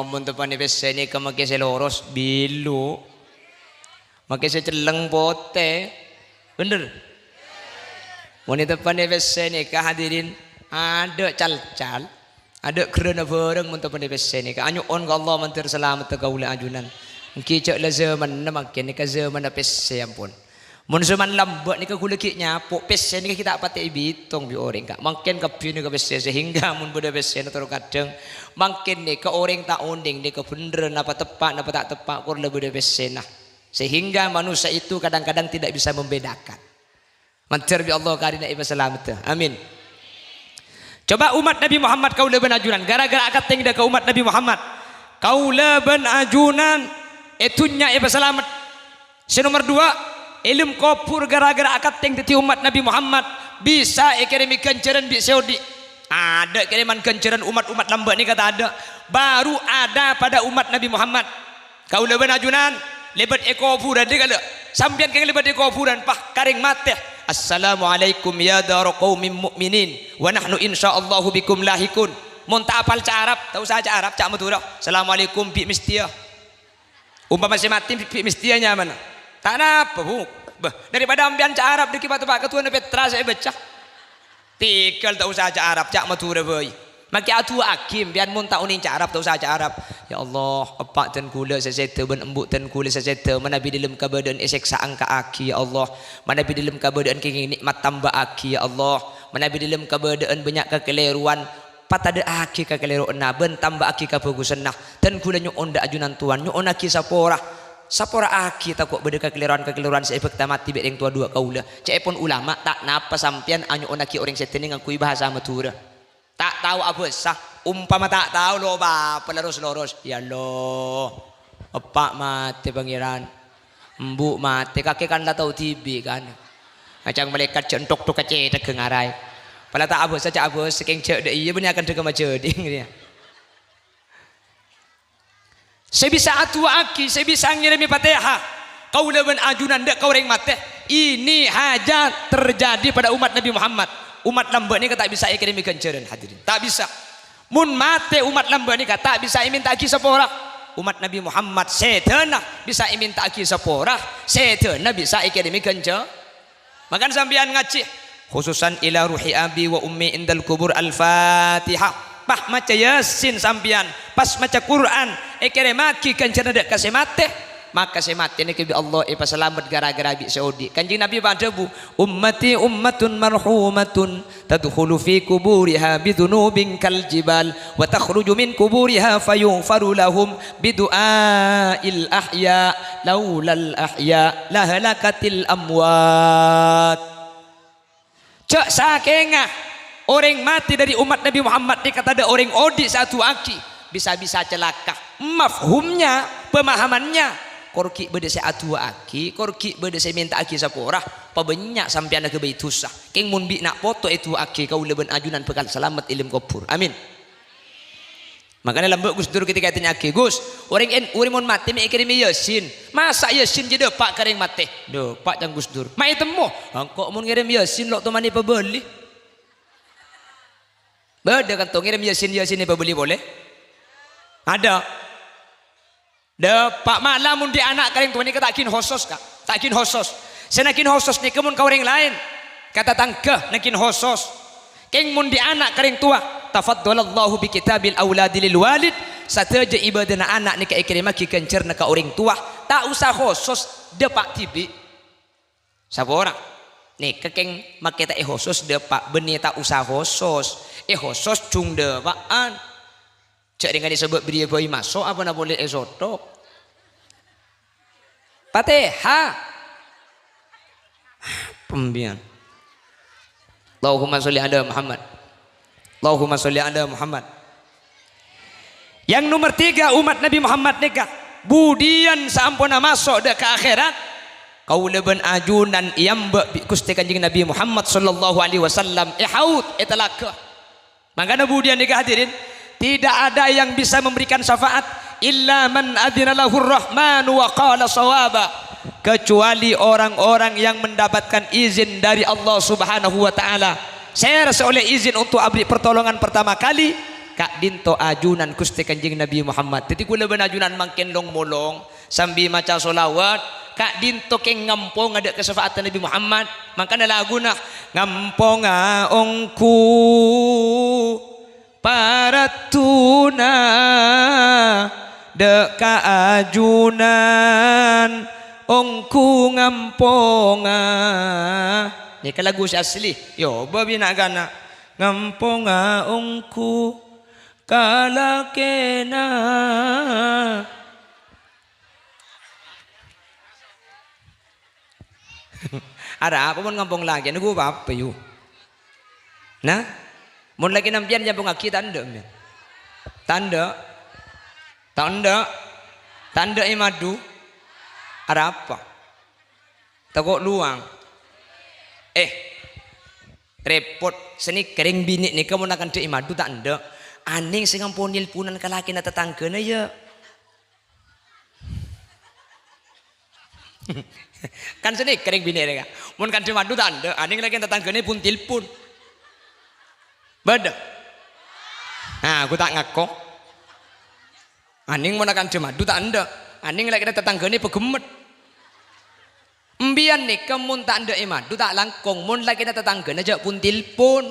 mon teppanè pèssè nèka makè sè loros, billu'. Makè sè celleng, potè. Bhender? Mon è teppanè pèssè nèka, hadirin, adâ' cal-cal, adâ' ghârâna bhârâng mon teppanè pèssè nèka. Anyo'on ka Allah mandhâr salameddhâ kaulâ ajunan. Ènggi jâ' la zâmanna mangkèn nèka zâmanna pèssè, ampon. Mon zâman lambâ' nèka ghulâ ghi' nyapo, pèssè nèka ghi' ta' patè èbitong bi' orèng, Ka'. Mangkèn kabbhi nèka pèssè, sehingga mon bâdâ pèssèna terro kadhâng, mangkèn nèka orèng ta' onèng nèka bhender napa teppa', napa ta' teppa', kor la bâdâ pèssèna. Sehingga manusia itu kadang-kadang tidak bisa membedakan. Mandhâr bi' Allah karèna èpasalameddhâ. Amin. Coba ommat Nabi Muhammad kaulâ bân ajunan, gara-gara akantèng dâ' ka ommat Nabi Muhammad, kaulâ bân ajunan è dhunnya èpasalamet. Sè nomer duwâ', è alam kobhur gara-gara akantèng dhâddhi ommat Nabi Muhammad, bisa èkèrèmè ghânjhârân bi' sè odi'. Adâ' kèrèman ghânjhârân ommat-ommat lambâ' nèka tadâ', baru ada pada ommat Nabi Muhammad. Kaulâ bân ajunan lèbât è kobhurân, dhi kala. Sampèyan kèng lèbât è kobhurân, pas ka rèng matè. "Assalamualaikum ya dara qaumin mu'minin, wa nahnu insyaallahu bikum lahiqun." Mon ta' apal ca' Arab, ta' osa ca' Arab, ca' Madhurâ. "Assalamualaikum bi' mestèya." Ompama sè matè bi', bi' mestèya nyamana. Ta' napa, Bu. Bâh, daripada ampèyan ca' Arab dhâggi' pa-, pa-, ka towana pètra sè èbâca. Tèghâl ta' osa ca' Arab, ca' Madhurâ bhâi. Makè adu'aaghi, ampèyan mon ta' onèng ca' Arab, ta' osa ca' Arab. "Ya Allah, eppa' dân ghulâ sè sèdhâ bân embu' dân ghulâ sè sèdhâ, manabi dâlem kabâdâ'ân èsèksa, angka'aghi, ya Allah. Manabi dâlem kabâdâ'ân kèngèng nè'mat, tambâ'âghi, ya Allah. Manabi dâlem kabâdâ'ân bânnya' kakalèrowan, patadâ'âghi kakalèrowanna bân tambâ'âghi kabhâghusânna. Dân ghulâ nyo'on dâ' ajunan towan, nyo'onnaghi sapora. Sapora'aghi tako' bâdâ kakalèrowan-kakalèrowan sè èbhâkta matè bi' rèng towa duwâ' kaulâ." Ca'èpon ulama, ta' napa sampèyan anyo'onnaghi orèng sèdhâna ngangghuy bhâsa Madhurâ. Ta' tao abhâsa, ompama ta' tao lo' pa-apa, loros-loros. "Ya Allah, eppa' matè, Pangèran. Embu' matè, kakè kan la tao dhibi', kan. Acang malaèkat jâ' entok-tok ka cèthagghâ ngaraè. Pala ta' abhâsa, ca' abhâsa, kèng jâ' dâ' iyâ bânnè akan dhâgghâ majâdhing," katanya. Sè bisa adu'aaghi, sè bisa ngèrèmè Fatihah, kaulâ bân ajunan dâ' ka orèng matè. Ini hanya terjadi pada umat Nabi Muhammad. Umat lambâ' nèka ta' bisa èkèrèmè ghânjhârân, hadirin. Ta' bisa. Mon matè umat lambâ' nèka ta' bisa èmènta'aghi sapora. Umat Nabi Muhammad sèdhâna bisa èmènta'aghi sapora, sèdhâna bisa èkèrèmè ghânjhâ-, Mangkana sampèyan ngajhi, khususan ila ruhi abi wa ummi indal kubur, Al-Fatihah. Pas maca Yasin sampèyan, pas maca Qur'an, èkèrèmaghi ghânjhârânna dâ' ka sè matè, maka sè matè nèka bi' Allah èpasalamet ghârâ-ghârâ bi' sè odi'. Kanjeng Nabi pas adhâbu, "Ummati ummatun marhumatun, tadkhulu fi kuburiha bidzunubin kal jibal, wa takhruju min kuburiha fayughfaru lahum bidu'ail ahya, laulal ahya lahalakatil amwat." Jhâ' sakènga orèng matè dâri umat Nabi Muhammad nèka tadâ' orèng odi' sè adu'aaghi, bisa-bisa calaka. Mafhumnya, pemahamannya, kor ghi' bâdâ sè adu'aaghi, kor ghi' bâdâ sè mènta'aghi sapora, pabânnya' sampèyan aghâbây dhusa. Kèng mon bi' na' poto èdu'aaghi, kaulâ bân ajunan bhâkal salamet è alam kobhur. Amin. Mangkana lambâ' Gus Dur ketika ètanya'aghi, "Gus, orèng en-, orèng mon matè mè' èkèrèmè Yasin. Masa' Yasin jiyâ dâpa' ka orèng matè?" "Dâpa', can Gus Dur." "Ma' ètemmo?" "Engko' mon ngèrèm Yasin lo' toman èpabâli." Bâdâ kanto ngèrèm Yasin, Yasin èpabâli polè? Adâ'. Dâpa' mala mon dhi' ana' ka rèng towa nèka ta' ghin hosos, Ka'. Ta' ghin hosos. Sè na ghin hosos nèka mon ka orèng laèn, ka tatangghâ na ghin hosos. Kèng mon dhi' ana' ka rèng towa, tafaddalallahu bi kitabil auladi lil walid, sadhâjâ ibâdâna ana' nèka èkèrèmaghi ghânjhârânna ka orèng towa, ta' osa hosos, dâpa' dhibi'. Sapora. Nèka kèng makkè ta' èhosos dâpa', bânnè ta' osa hosos. Èhosos jhung dâpa'an. Jhâ' rèng kanè sabâb bâriyâ bhâi maso' apana polè èsothok. Fatihah. Pembian. Allahumma sholli ala Muhammad. Allahumma sholli ala Muhammad. Yang nomor tiga, umat Nabi Muhammad nèka, budiyân saamponna maso' dâ' ka akhèrat, kaulâ bân ajunan èamba' bi' Ghustè Kanjeng Nabi Muhammad sallallahu alaihi wasallam è haud, è talaga. Mangkana budiyân nèka, hadirin, tidak ada yang bisa memberikan syafaat illa man adzina lahur rahmanu wa qala shawaba, kecuali orang-orang yang mendapatkan izin dari Allah Subhanahu wa Ta'ala. Sèra sè ollè izin untuk abri pertolongan pertama kali, ka'dinto ajunan Ghustè Kanjeng Nabi Muhammad. Dhâddhi, kaulâ bân ajunan mangkèn long-molong sambi maca sholawat, ka'dinto kèng ngamponga dâ' kasafaattan Nabi Muhammad. Mangkana laguna, "Ngamponga ongghu paraddhuna dâ' ka ajunan, ongghu ngamponga." Nèka lagu sè asli. Yo, bâbi na'-kana'. "Ngamponga ongghu kalakèna." Arapa mon ngampong lakèna, ghu apa, yu? Nah, mon lakèna sampèyan èampongngaghi, ta' endâ', sampèyan? Ta' endâ'? Ta' endâ'? Ta' endâ' èmadu? Arapa? Tako' lowang? Eh, rèpot. Sanèka rèng binè' nèka mon akantha èmadu, ta' endâ'? Anèng sè ngampon nelponan ka lakèna tatangghâna, yâ. Kan sanèka rèng binè' rèya. Mon kantha madu ta' endâ', anèng lakèna tatangghâna pon telpon. Bâdâ? Nah, ghu ta' ngako. Anèng mon kantha madu ta' endâ', anèng lakèna tatangghâna paghemmet. Empèyan nèka mon ta' endâ' è madu ta' langkong, mon lakèna tatangghâna jhâ' pon telpon.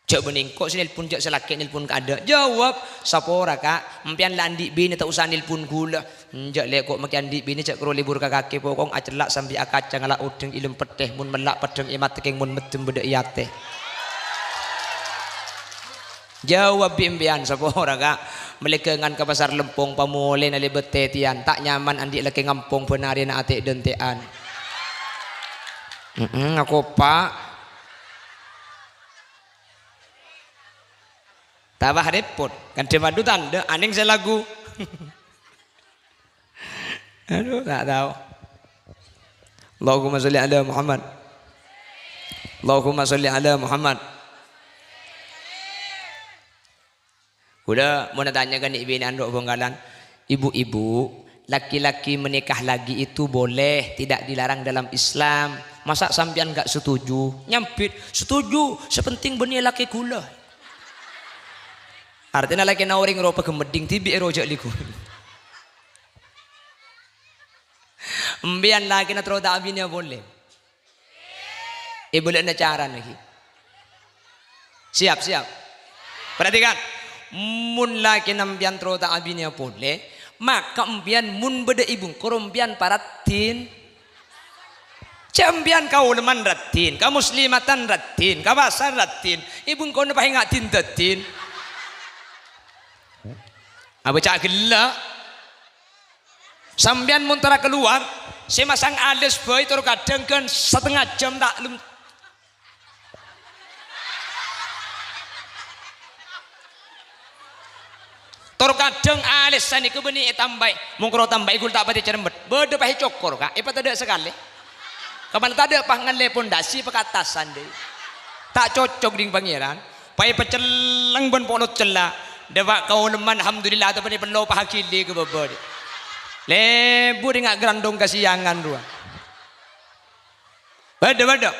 Jhâ' bânnè engko' sè nelpon, jhâ' sè lakè' nelpon kaadâ'. Jawab, "Sapora, Ka'. Empèyan la andi' binè, ta' osa nelpon ghulâ." "Enjâ', Lè', ko' makè andi' binè, jhâ' koro lebur ka kakè, pokok acella' sambi akaca ngala' odheng è lem pettè, mon mella' peddhâng è matè, kèng mon meddem bâdâ è atè." Jawab bi' empèyan, "Sapora, Ka'. Mellè ghângan ka Pasar Lempong, pamolèna lèbât tètèyan, ta' nyaman andi' lakè' ngampong bân arèna atè'-dântè'an." "He'em, ngako, Pa'." Tambah rèpot. Kantha madu ta' endâ', anèng sè lagu. Aduh, ta' tao. Allahumma sholli ala Muhammad. Allahumma sholli ala Muhammad. Kaulâ mon atanya ka nè'-binè'an ro' Bhângkalan, Ibu-ibu, laki-laki menikah lagi itu boleh, tidak dilarang dalam Islam. Masa sampeyan nggak setuju? Nyambit, "Setuju, sepenting bânnè lakè ghulâ." Artèna lakèna orèng ropa ghemmeddhing dhibi' ro jhâ' lèghun. Empèyan lakèna terro ta' abinèa polè. Èbâlâ'âna carana ghi. Siap, siap. Perhatikan. Mon lakèna empèyan terro ta' abinèa polè, maka empèyan mon bâdâ è bengkona empèyan paraddhin. Jhâ' empèyan ka olemman raddhin, ka muslimatan raddhin, ka pasar raddhin. È bengkona pas enga' din-daddin. Abâca ghellâ'. Sampèyan mon tara kalowar, sè masang alès bhâi tor kadhâng ghân satengnga jhâm ta' lem-, tor kadhâng alès sanèka bânnè ètambâi. Mon karo tambâi ghul ta' patè cermet. Bâdâ pas ècokor, Ka', èpatadâ' sakalè. Kapan tadâ' pas ngallè pondasi pakattasan, dâi. Ta' cocok ding Pangèran. Pas èpacelleng bân polot cella'. Dâpa' ka olemman, alhamdulillah, tapè pello pas aghili ka bâbâ, dâi. Lebur enga' grandong kasiyangan rowa. Bâdâ, bâdâ.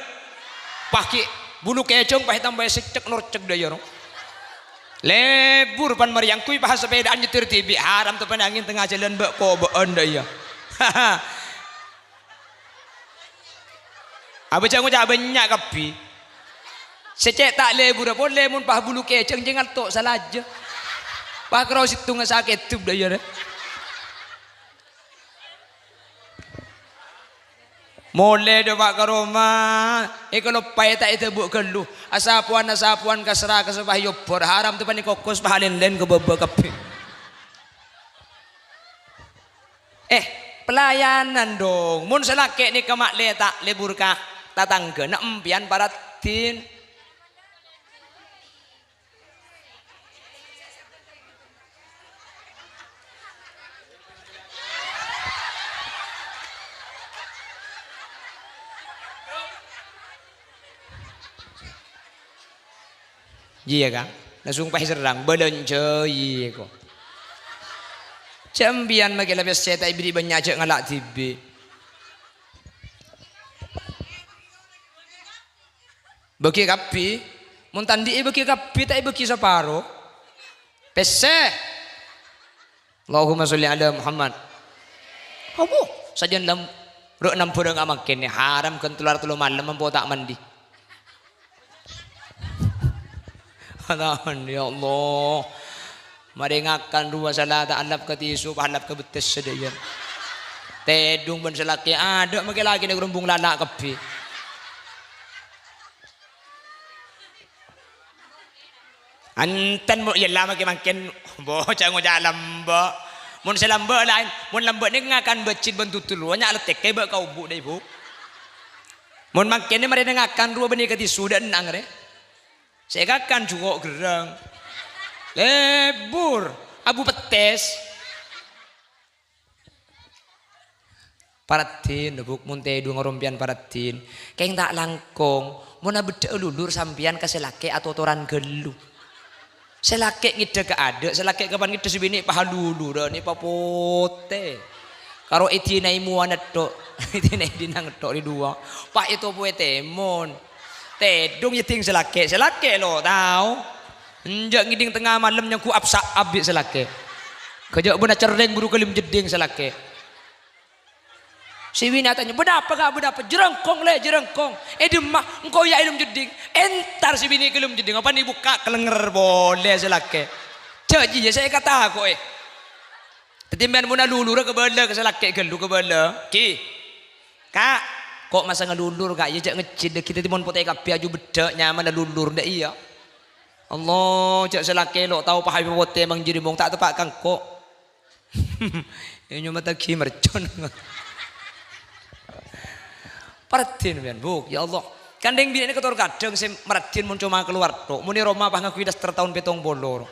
Pas ghi' bulu kècong pas ètambâi sècèk norcèk dâ' iyâ, ro. Lebur pan marèya ngangghuy pas sapèdaan nyètir dhibi', haram tapè angèn tengnga jhâlân bâ'-kobâ'ân dâ' iyâ. Abâ' jhâ' ngoca' bânnya' kabbhi. Sè cè' ta' lebura polè mon pas bulu kècong jhâ' ngalto' salajâ. Pas karo sèttongnga sakèddhep dâ' iyâ, rè. Molè dâpa' ka roma, èkaloppaè ta' èdhâbu' ghâllu. Asapowan-asapowan ka sra ka sopajâ èobbhâr, haram tapè èkokos, pas alèn-lèn ka bâbâ kabbhi. Eh, pelayanan dong. Mon sè lakè' nèka ma'lè ta' lebur ka tatangghâna, empèyan paraddhin. Iyâ, Ka'. Langsung pas èserrang, bâlânjhâi, ko. Jhâ' empèyan makè la pèssè ta' èberri' bânnya', jhâ' ngala' dhibi'. Bâgi kabbhi. Mon ta' andi' èbâgi kabbhi, ta' èbâgi saparo. Pèssè. Allahumma sholli ala Muhammad. Abu, sajân lam-, rè' nambhârângnga mangkèn, haram ghân tello arè tello malem, empo' ta' mandi. Adhân, ya Allah. Marè ngakan rowa sala ta' alap ka tisu, pas alap ka bettessa dâ' iyâ. Tèdung bân sè lakè', adâ' makè lakèna grombong lala' kabbhi. Enten mo-, iyâ la makè mangkèn, bo, jhâ' ngoca' lambâ'. Mon sè lambâ' laèn, mon lambâ' nèka ngakan bâjjit bân dutul, nya' lettèkè bâ' ka obu' dâ', Bu. Mon mangkèn marèna ngakan rowa bânnè ka tisu dâ' ennang rè. Sè èkakan juko' gherrâng. Lebur, abu pettès. Paraddhin, Bu, mon tèdung rompèyan paraddhin. Kèng ta' langkong, mon abheddhâ'â lulur sampèyan ka sè lakè' atotoran ghâllu. Sè lakè' ngèdhâ ka adâ', sè lakè' kapan ngèdhâ sè binè' pas alulurân, èpapotè. Karo èdinaè mowana tho', èdinaè dinang tho' rè duwâ'. Pas ètopowè tèmon. Tèdung nyèddhing sè lakè', sè lakè' lo' tao. Enjâ' ngèdhing tengnga malem nyangghu apsa' abit sè lakè'. Ghâjâ' bâna cerrèng buru kalem jeddhing sè lakè'. Sè binè' atanya, "Bâdâ apa, Ka', bâdâ apa?" "Jârângkong, Lè', jârângkong." "È dimma?" "Engko' yâ è lem jeddhing." Entar sè binè' ka lem jeddhing, apan èbukka' kalènger polè sè lakè'. Jâ' jiyâ sè èkatako'è. Dhâddhi, mèn mon alulurâ kabâlâ ka sè lakè' ghâllu kabâlâ. "Ki, Ka', ko' masa ngalulur, Ka', yâ jâ' ngejjhit dâggi' dhâddhi mon potè kabbhi aju beddhâ' nyamana lulur, dâ' iyâ." Allah, jâ' sè lakè' lo' tao paham potè mang jârèya mon ta' teppa' ka engko'. Ènyo matagi mercon. Paraddhin, mèn, Bu, ya Allah. Kandhâng binè' nèka tor kadhâng sè maraddhin mon coma kalowar tho'. Mon è roma pas ngangghuy daster taon pèttong polo.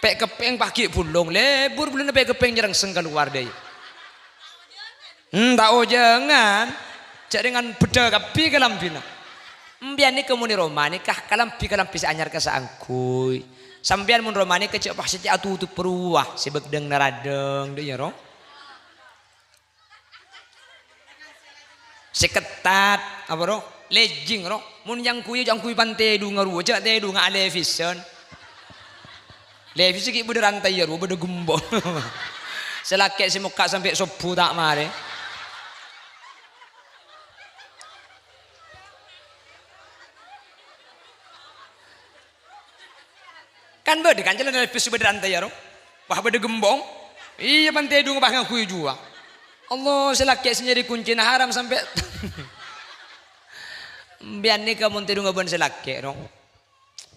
Pè'-keppè'eng pas ghi' bulong, lebur bulâna pè'-keppè'eng nyerrengseng kalowar dâi. Hmm, ta' ojhângan. Jâ' rèngan beddhâ kabbhi kalambhina. Sampèyan nèka mon è roma nèka kalambhi-kalambhi sè anyar ka saangghuy. Sampèyan mon roma nèka jhâ' pas sè atutup rowa sè bâgdhâng naradhâng, dâ' iyâ, ro? Sè ketat, apa, ro? Lejjing, ro? Mon nyangguy, nyangguy pan tèdhungnga rowa, jhâ' tèdhungnga alèvisen. Lèvis ghi' bâdâ rantayya rowa, bâdâ gembong. Sè lakè' sè mokka' sampè' sobbhu ta' marè. Kan bâdâ kan calana lèvis sè bâdâ rantayya rowa. Wah, bâdâ gembong. Iyâ, pan tèdhung pas ngangghuy jhuwa. Allah, sè lakè' sè nyarè koncèna haram sampè'. Sampèyan nèka mon tèdhungnga bân sè lakè', ro.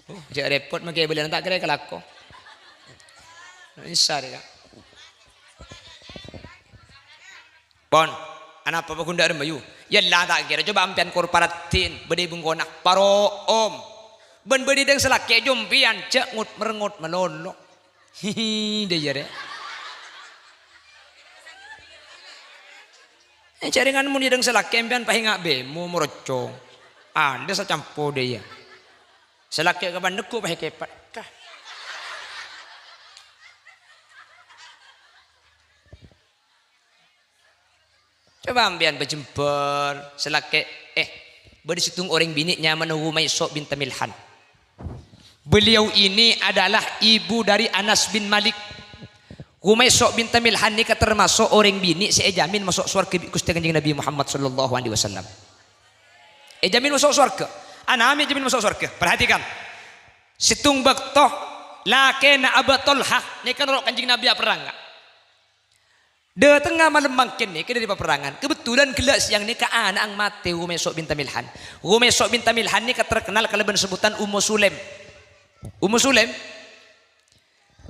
Oh, jhâ' rèpot makè bâliyân ta' kèra kalako. Bisa deh, Kak. Pon, anapa pagundhâ remayu? Yâ la ta' kèra, coba ampèyan kor paraddhin, bâdâ è bengkona, paro'om. Bân bâdâ dâng sè lakè' jhâ' ampèyan, jhâ' ngot-merengngot malolo. Hihi, dâ' iyâ rè. Eh, jhâ' rèngan mon è dâng sè lakè' ampèyan paènga' bemo morocco. Adâ sacampo dâ' iyâ. Sè lakè' kapan neggu' pas èkèpet. Kah. Coba ampèyan pajembhâr, sè lakè', eh, bâdâ sèttong orèng binè' nyamana Humaisho binta Milhan. Beliau ini adalah ibu dari Anas bin Malik. Humaisho binta Milhan nèka termasuk orèng binè' sè èjamin maso' sowarghâ bi' Ghustè Kanjeng Nabi Muhammad sallallahu alaihi wasallam. Èjamin maso' sowarghâ. Ana'na èjamin maso' sowarghâ. Perhatikan. Sèttong bâkto lakèna Aba Tolhah nèka noro' Kanjeng Nabi aperrang, Ka'. Dâtengnga malem mangkèn nèka dâri paperrangan. Kebetulan ghellâ' sèyang nèka ana'na matè Humaisho binta Milhan. Humaisho binta Milhan nèka terkenal kalabân sebutan Ummu Sulaim. Ummu Sulaim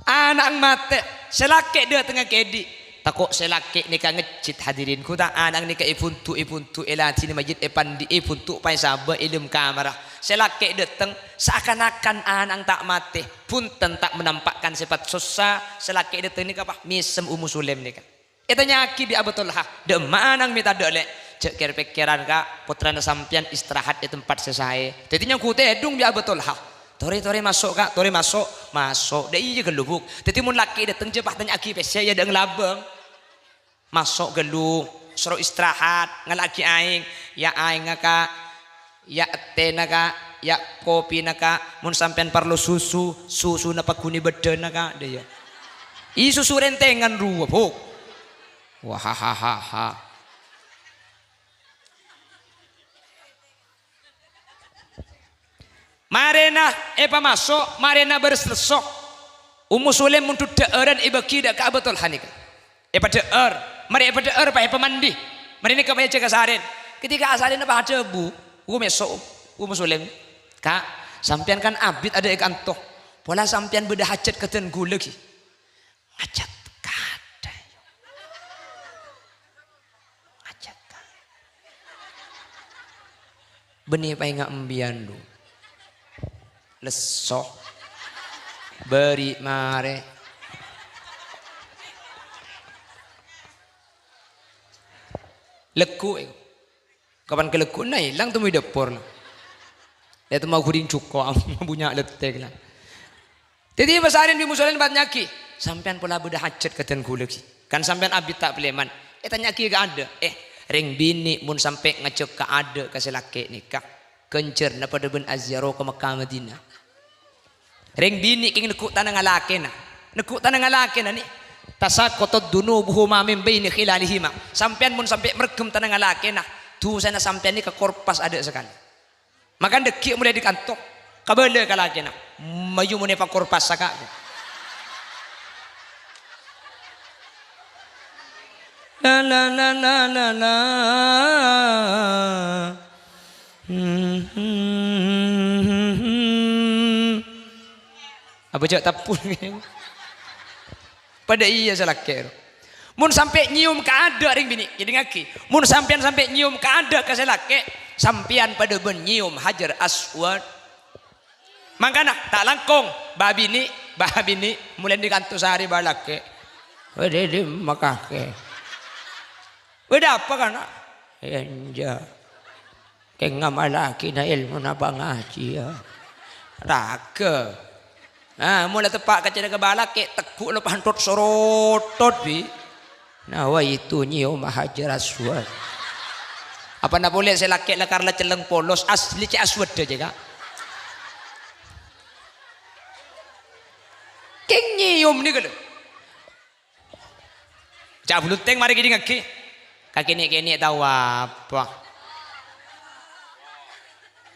Ana'na matè, sè lakè' dâtengnga kèdhi'. Tako' sè lakè' nèka ngejjit, hadirin. Ghu ta', ana'na nèka èbhunto', èbhunto', èladhinè majjhit, èpandi'i, èbhunto' paèsabâ è dâlem kamarra. Sè lakè' dâteng, seakan-akan ana'na ta' matè. Bhunten ta' menampakkan sifat sossa, sè lakè' dâteng nèka, pas mèsem Ummu Sulaim nèka. Ètanya'aghi bi' Abu Tolhah, "Dâ'emma ana'na mè' tadâ', Lè'?" "Jhâ' kèr-pèkkèran, Ka', pottrana sampèyan istirahat è tempat sè saè." Dâddhi nyangghu tèdhung bi' Abu Tolhah. "Torè, torè, maso', Ka', torè, maso'." "Maso'." "Dâ' iyâ ghâllu, Bu'." Dâddhi mon lakè' dâteng jhâ' pas tanya'aghi pèssè, yâ dâ' ngalabâng. "Maso' ghâllu, soro istirahat, ngala'aghi aèng." "Yâ aèngnga, Ka'." "Yâ ètèna, Ka', yâ kopina, Ka', mon sampèyan parlo susu, susuna pagghun è bâddhâna, Ka'," dâ' iyâ. "Ih, susu rèntèngan rowa, Bu'." Wahahahaha. Marèna èpamaso', marèna bârâs lesso. Ummu Sulaim mondhut dhâ'ârân èbâghi dâ' ka Abu Tolhah nèka. Èpadhâ'âr, marè èpadhâ'âr, pas èpamandi. Marè nèka pas èjhâ' ka sarèn. Ketika asarèna pas adhâbu, Ummu Meso-, Ummu Sulaim, "Ka', sampèyan kan abit adâ' è kanto. Pola sampèyan bâdâ hajhât ka dân ghulâ ghi." "Ngajhât kadâ, yo. Ngajhât ka-" "Bânnè paènga' empèyan, Du." "Lesso. Bâri' marè." Lagghu', èko. Kapan kalaggu'na èlang temmo è dâpor, la. Yâ temmo ghuring jhuko', bunnya' lettek, la. Dâddhi, pas sarèn bi' Ummu Sulaim pas nya'aghi, "Sampèyan pola bâdâ hajhât ka dân ghulâ ghi. Kan sampèyan abit ta' palèman." Ètanya'aghi ka adâ', "Eh, rèng binè' mon sampè' ngajhâk ka adâ' ka sè lakè' nèka, ghânjhârânna padâ bân aziarah ka Mekkah Madinah." Rèng binè' kèng negghu' tanangnga lakèna. Negghu' tanangnga lakèna nè, "Tasaqatat dzunubuhuma min baini khilalihima." Sampèyan mon sampè' mèrghâm tanangnga lakèna, dhusana sampèyan nèka korpas adâ' sakalè. Maka dâggi' molaè dâri kanto, kabâlâ ka lakèna, "Mayu mon èpakorpasa, Ka'." La, la, la, la, la, la. Apa jhâ' tappul? Padâ iyâ sè lakè', ro. Mon sampè' nyèyom ka adâ' rèng binè', èdingngaghi. Mon sampèyan sampè' nyèyom ka adâ' ka sè lakè', sampèyan padâ bân nyèyom Hajar Aswad. Mangkana, ta' langkong, bâ' binè', bâ' binè', molaè dâri kanto sarè bâ' lakè'. Wè, dâ' dimma kakè? Wè, dâ' apa, kana'? Enjâ'. Kèng ngamallaghi na èlmona pangajiyân. Raghâ. Ah, mola teppa' ka cèrè kabâlâ, kè' tegghu' lo panthot sorotot, bi. Nawaitu nyioma Hajar Aswad. Apana polè sè lakè' la karla celleng polos, asli cè' aswadda cè', Ka'. Kèng nyiom nèka lho. Ca' buluntèng marè kèdingngaghi. Ka kènè'-kènè' tao apa?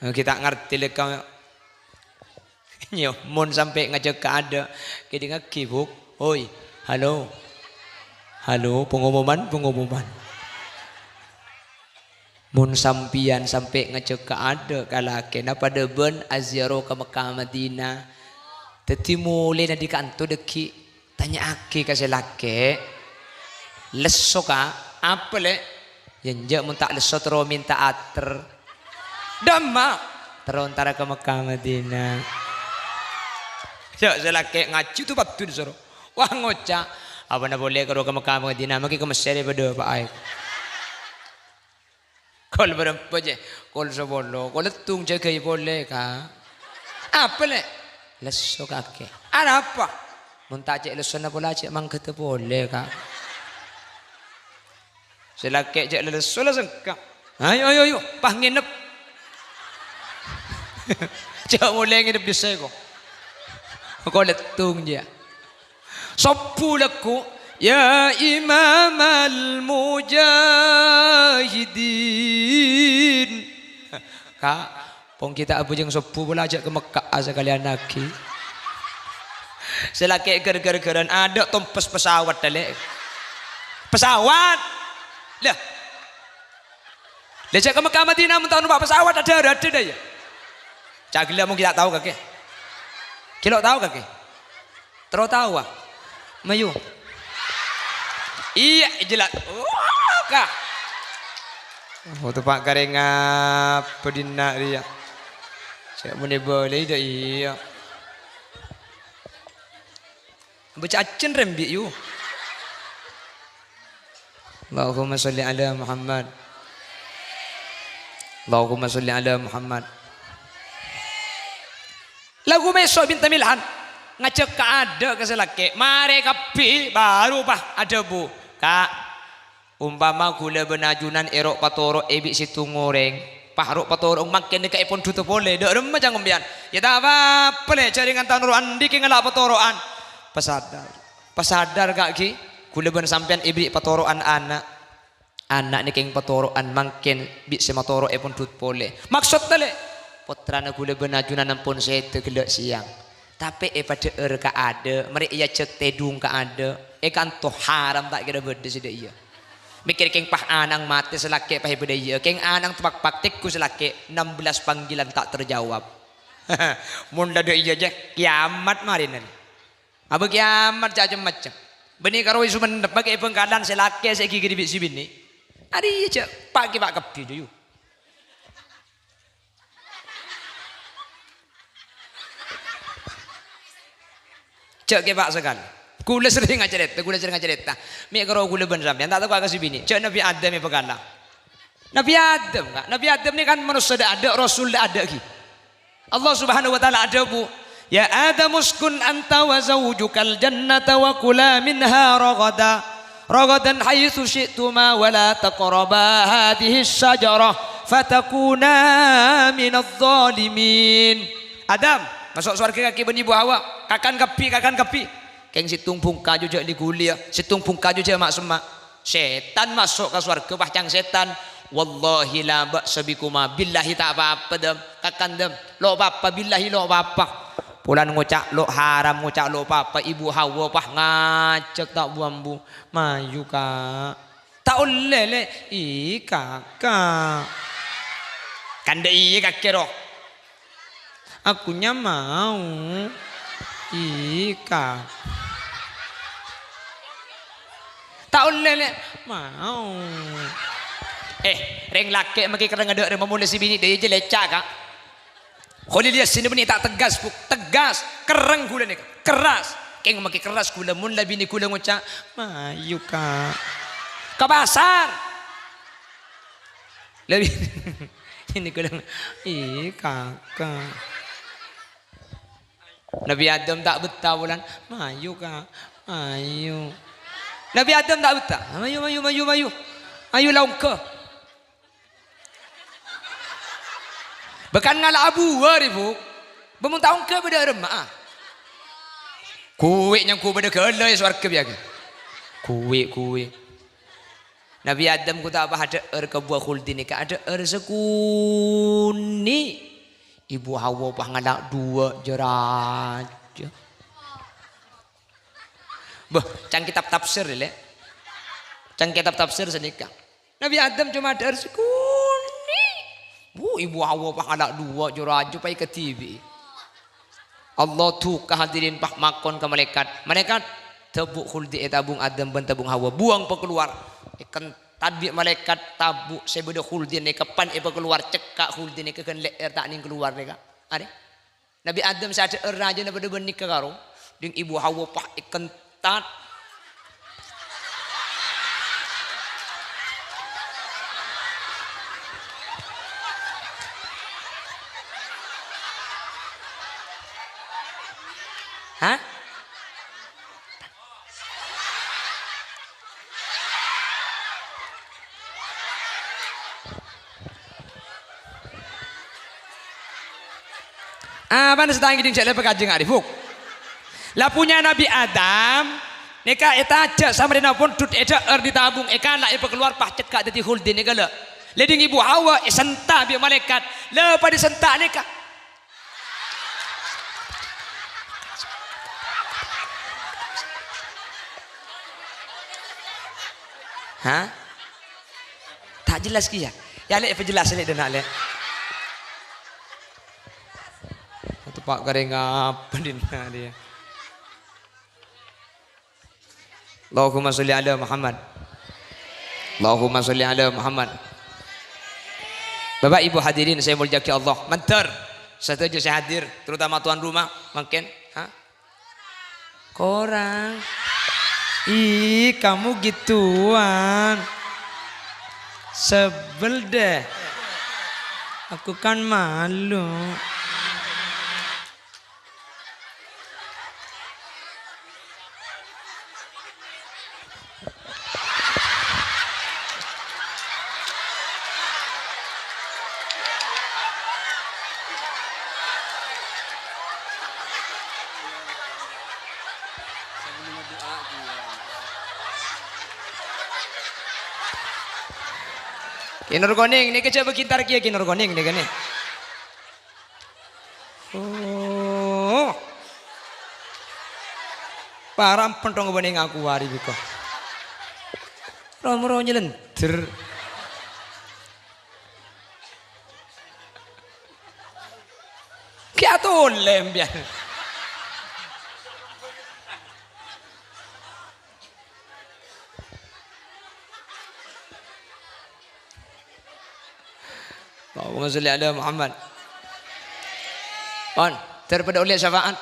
Ghi' ta' ngartè lèka. Nyo, mon sampè' ngajhâk ka adâ', kèdingngaghi, Bu'. Hoi, halo. Halo, pengumuman, pengumuman. Mon sampèyan sampè' ngajhâk ka adâ' ka lakèna padâ bân aziarah ka Mekkah Madinah. Dhâddhi molèna dhi kanto dhâggi', tanya'aghi ka sè lakè', "Lesso, Ka'? Apa, Lè'?" "Yâ, enjâ' mon ta' lesso terro mènta ater." "Dâmma?" "Terro entara ka Mekkah Madinah." Yâ, sè lakè' ngajhi tu paddun soro. Wah, ngoca', "Apana polè karo ka Mekkah Madinah, maghi ka Messer è padâ pa'a." Kol bârâmpa, Cè'? Kol sapolo. Kol sèttong jâgâi polè, Ka'. Apa, Lè'? Lesso kakè. Arapa? Mon ta' cè' lessona pola, cè' mangghâdhâ polè, Ka'. Sè lakè' cè' lesso la sengka. Ayo, ayo, ayo, pas ngènep. Cè' molè ngènep dhisè, ko. Kol sèttong, jâ. Sobbhu lagghu, "Ya Imamal Mujahidin." Ka', pong ghi' ta' abhâjâng sobbhu pola ajâ' ka Mekkah sakalèyan aghi. Sè lakè' ghâr-ghâr-ghârân adâ' tompes pesawat, Lè'. Pesawat! Lah, Lè', jâ' ka Mekkah Madinah mon ta' numpa' pesawat, adâ'-adâ' dâ' iyâ. Ca' ghellâ' mon ghi' ta' tao kakè. Ghi' lo' tao kakè. Terro tao, ah. Mayu. Iyâ, jelas. Wah, Ka'. Oh, teppa' karèng apa dinna' rèya? Cè' mon èbâlâi dâ' iyâ. Baca ajân rembi', yu. Allahumma sholli ala Muhammad. Allahumma sholli ala Muhammad. Lagghu maèso' bhintang milhan. Ngajhâk ka adâ' ka sè lakè'. Marè kabbhi, bhuru pas adhâbu, "Ka', Ompama ghulâ bân ajunan èro' patoro' è bi' sèttong orèng, pas ro' patoro'na mangkèn nèka èpondhut polè, dâ' remma ca'na sampèyan? Yâ ta' apa-apa, Lè', jhâ' rèng kantha noro' andi' kèng ngala' patoro'an." Pasadar. Pasadar, Ka', ghi, ghulâ bân sampèyan èberri' patoro'an ana'. Ana' nèka kèng patoro'an mangkèn bi' sè matoro' èpondhut polè. Maksodda, Lè', pottrana ghulâ bân ajunan ampon sèdhâ ghellâ' sèyang. Tapè èpadhâ'âr ka adâ', marè èajhâk tèdung ka adâ', è kanto haram ta' kèra bâdâ sè dâ' iyâ. Mèkkèr kèng pas ana'na matè sè lakè' pas èbâdâiyâ, kèng ana'na teppa' pas tèngghu sè lakè', enam belas panggilan tak terjawab. Mon la dâ' iyâ jâ, kiamat marèna. Abâ kiamat jâ' cem-macem. Bânnè karo è Songennep, bâ' è Bhângkalan sè lakè' sè èghighiri bi' sè binè'. Arèya jâ', pa' kè pa' kabbhi, yu. Jâ' kè pa' sakalè. Ghulâ serrèng acarèta, ghulâ serrèng acarèta. Mè' karo ghulâ bân sampèyan, ta' tako' ka sè binè'. Jâ' Nabbhi Adam è Bhângkalan. Nabbhi Adam, Ka'. Nabbhi Adam nèka kan manossa dâ' adâ', rasul dâ' adâ' ghi. Allah Subhanahu wa Ta'ala adhâbu, "Ya Adam, uskun anta wa zaujukal jannata wa kula minha raghada, raghadan haitsu syi'tuma wa la taqraba hadhihi syajarah fatakuna minadh dhalimin." Adam, maso' sowarghâ kakè bân Ibu Hawa, kakan kabbhi, kakan kabbhi. Kèng sèttong bhungka jâ' jâ' li-ghuli, yâ. Sèttong bhungka jâ' jâ' ma'-semma'. Sètan maso' ka sowarghâ, pas ca'na sètan, "Wallahi la ba'sa bikuma, billahi ta' pa-apa, Dam. Kakan, Dam. Lo' pa-apa, billahi lo' pa-apa." Polana ngoca' lo' haram, ngoca' lo' pa-apa, Ibu Hawa pas ngajhâk ta' bu-ambu. "Mayu, Ka'." "Ta' ollè, Lè'." "Ih, Kaka'." "Kan dâ' iyâ kakè, ro." "Aku nya mau." "Ih, Ka'." "Ta' ollè, Lè'." "Mau." Eh, rèng lakè' makè kerrèng adâ' rèng mamolè sè binè' dâ' iyâ jâ' lèca', Ka'. Kholil Yasin bânnè ta' tegas, Bu'. Tegas. Kerrèng ghulâ nèka. Keras. Kèng makè keras ghulâ. Mon la binè ghulâ ngoca', "Mayu, Ka'." Ka pasar. Lebbi-, Ini bilang, "Ih, kaka." Nabi Adam ta' bettah polana, "Mayu, Ka', mayu." Nabi Adam ta' bettah, "Mayu, mayu, mayu, mayu. Ayu la ongghâ." Bâkal ngala'a buwâ rè, Bu. Bâ mon ta' ongghâ bâdâ aremma'a. Kuwi nyangghu bâdâ ghâlâ è sowarghâ biyâ. Kuwi, kuwi. Nabi Adam ghu ta' pas adhâ'âr ka buwâ khuldi nèka, adhâ'âr sakonè'. Ibu Hawa pas ngala' duwâ' jâ rajâ. Bâh, can kitab tafsir, Lè'. Can kitab tafsir sanèka. Nabi Adam coma adhâ'âr sakonè'. Bu, Ibu Hawa pas ngala' duwâ' jâ rajâ pas èkadhibi'i. Allah duka hadirin pas makon ka malaèkat, "Malaèkat, tabu' khuldi è tabung Adam bân tabung Hawa, buwâng pakalowar." Èkentat bi' malaèkat tabu' sè bâdâ khuldi nèka pan èpakalowar, cekka' khuldi nèka ghân lè'èr ta' nèng kalowar nèka. Arè. Nabi Adam sè adhâ'âr rajâna padâ bân nèka karo, ding Ibu Hawa pas èkentat. Hah? Apana sè ta' ngèdhing jhâ' lè pakaji nga'rifuk? La punya Nabi Adam, nèka ètajhâ' samarèna pondhut èdhâ'âr dhi tabung, èkala' èpakalowar pas cekka' dhâddhi khuldi nèka la. Lè ding Ibu Hawa èsenta' bi' malaèkat, la padâ senta' nèka. Hah? Ta' jelas kèya. Ya, Lè', èpajelas, Lè', dâna', Lè'. Ateppa' karè ngapa dina dia? Allahumma sholli ala Muhammad. Allahumma sholli ala Muhammad. Bapak Ibu hadirin sè èmoljâ'aghi Allah, mandhâr sadhâjâ sè hadir, terutama tuan rumah, mangkèn, ha? Korang. Ih, kamu gituan. Sebel deh. Aku kan malu. Ki Nur Konèng, nèka jhâ' bâghi èntar kèya Ki Nur Konèng nèka nè. Oh. Para ampon tong bânnè ngaku arè bhiko. Ro-moro nyelender. Ki atolè mbiyan. Allahumma sholli ala Muhammad. Pon, ter padâ ollè syafaat.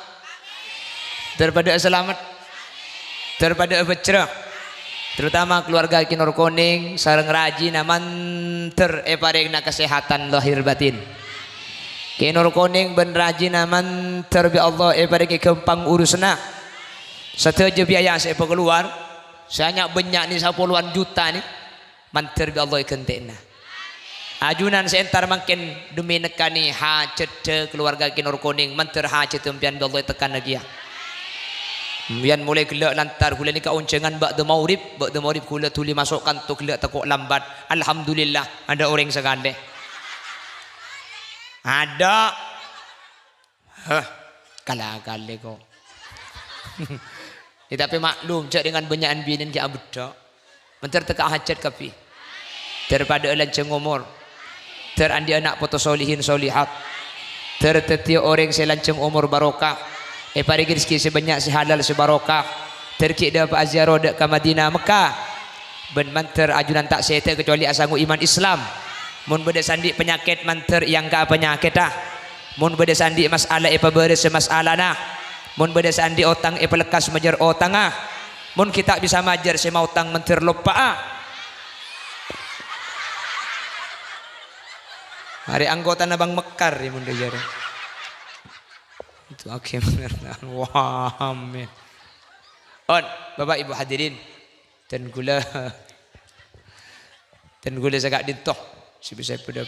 Ter padâ salamet. Ter padâ abhâjjhrâ. Terutama keluarga Ki Nur Konèng sareng rajina mandhâr èparèngana kasehatan lahir batin. Ki Nur Konèng bân rajina mandhâr bi' Allah èparèngè ghâmpang urusanna. Sadhâjâ biaya sè èpakalowar, sè nya'-bânnya' nè sapolowan juta nè. Mandhâr bi' Allah èghântè'ana. Ajunan sè entar mangkèn demi nekkanè hajhâddhâ keluarga Ki Nur Konèng, mandhâr hajhâddhâ sampèyan bi' Allah ètekkanna kèya. Sampèyan molaè ghellâ' lantar ghulâ nèka onjhângan ba'da maghrib, ba'da maghrib ghulâ dhuli maso' kanto ghellâ' tako' lambat. Alhamdulillah, adâ' orèng sakalè. Adâ'. Hah, kala-kalè ko'. Ya, tapè maklum, jhâ' dengan bânnya'an binèn ghi' abeddhâ. Mandhâr tekka' hajhât kabbhi. Dhâr padâ'â lanjhâng omor. Dhâr andi' ana' poto solihin solihat. Dhâr dhâddhiyâ orèng sè lanjhâng omor barokah. Èparèngè rejekkè sè bânnya', sè halal, sè barokah. Dhâr ghi' dâpa'a ziarah dâ' ka Madinah Mekkah. Bân mandhâr ajunan ta' sèdhâ kacobâli asanggu iman Islam. Mon bâdâ sè andi' panyakèt, mandhâr èangka'a panyakètta. Mon bâdâ sè andi' mas'ala, èpabârâs mas'alana. Mon bâdâ sè andi' otang, èpalekkas majâr otangnga. Mon ghi' ta' bisa majâr sè maotang, mandhâr loppa'a. Arè anggotana Bang Mekar, ya, mon dhâjârâ. Itu akeh bener. Wah, amin. On, Bapak Ibu hadirin. Dan ghulâ, dan ghulâ sè ka'dinto sè bisa padâ.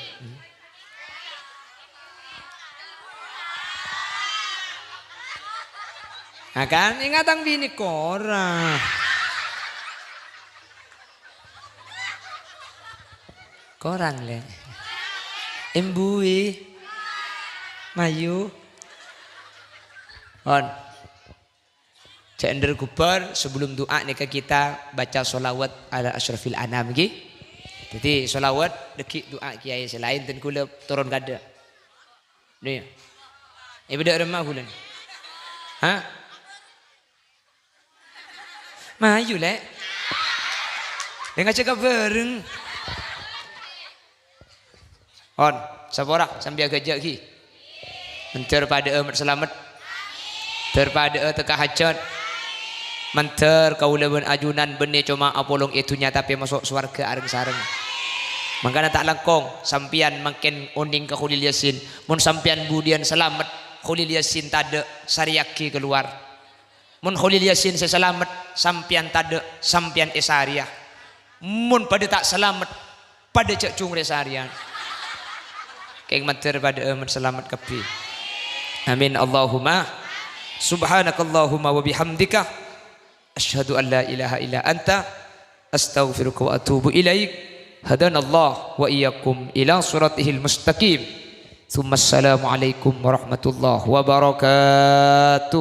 Nah, kan, ingatang binè korang. Korang, Lè'. Embuwi. Mayu. On. Jhâ' endher ghubâr, sebelum du'a nèka kita baca sholawat ala asyrafil anam, ghi. Dhâddhi sholawat dhâggi' du'a kiyaè sè laèn dan ghulâ toron kadâ'. Nè. Eh, bâdâ remma ghulâ. Hah? Mayu, Lè'. Lè' ngajhâk bhâreng. On, sapora, sampèyan ghâjâ' ghi. Mandhâr padâ'â met-salamet. Mandhâr padâ'â tekka hajhât. Mandhâr kaulâ bân ajunan bânnè coma apolong è dhunnya tapè maso' sowarghâ areng-sareng. Mangkana ta' langkong, sampèyan mangkèn onèng ka Kholil Yasin. Mon sampèyan budiyân salamet, Kholil Yasin tadâ', sarèyaghi kalowar. Mon Kholil Yasin sè salamet, sampèyan tadâ', sampèyan èsarèya. Mon padâ ta' salamet, padâ jhâ' jhung rè-sarèyan. Kèng mandhâr padâ'â met-salamet kabbhi. Amin, Allahumma. Subhanakallahumma wa bihamdika. Asyhadu an la ilaha illa anta. Astaghfiruka wa atubu ilaik. Hadanallah wa iyyakum ila siratihil mustaqim. Tsumma assalamualaikum warahmatullahi wabarakatuh.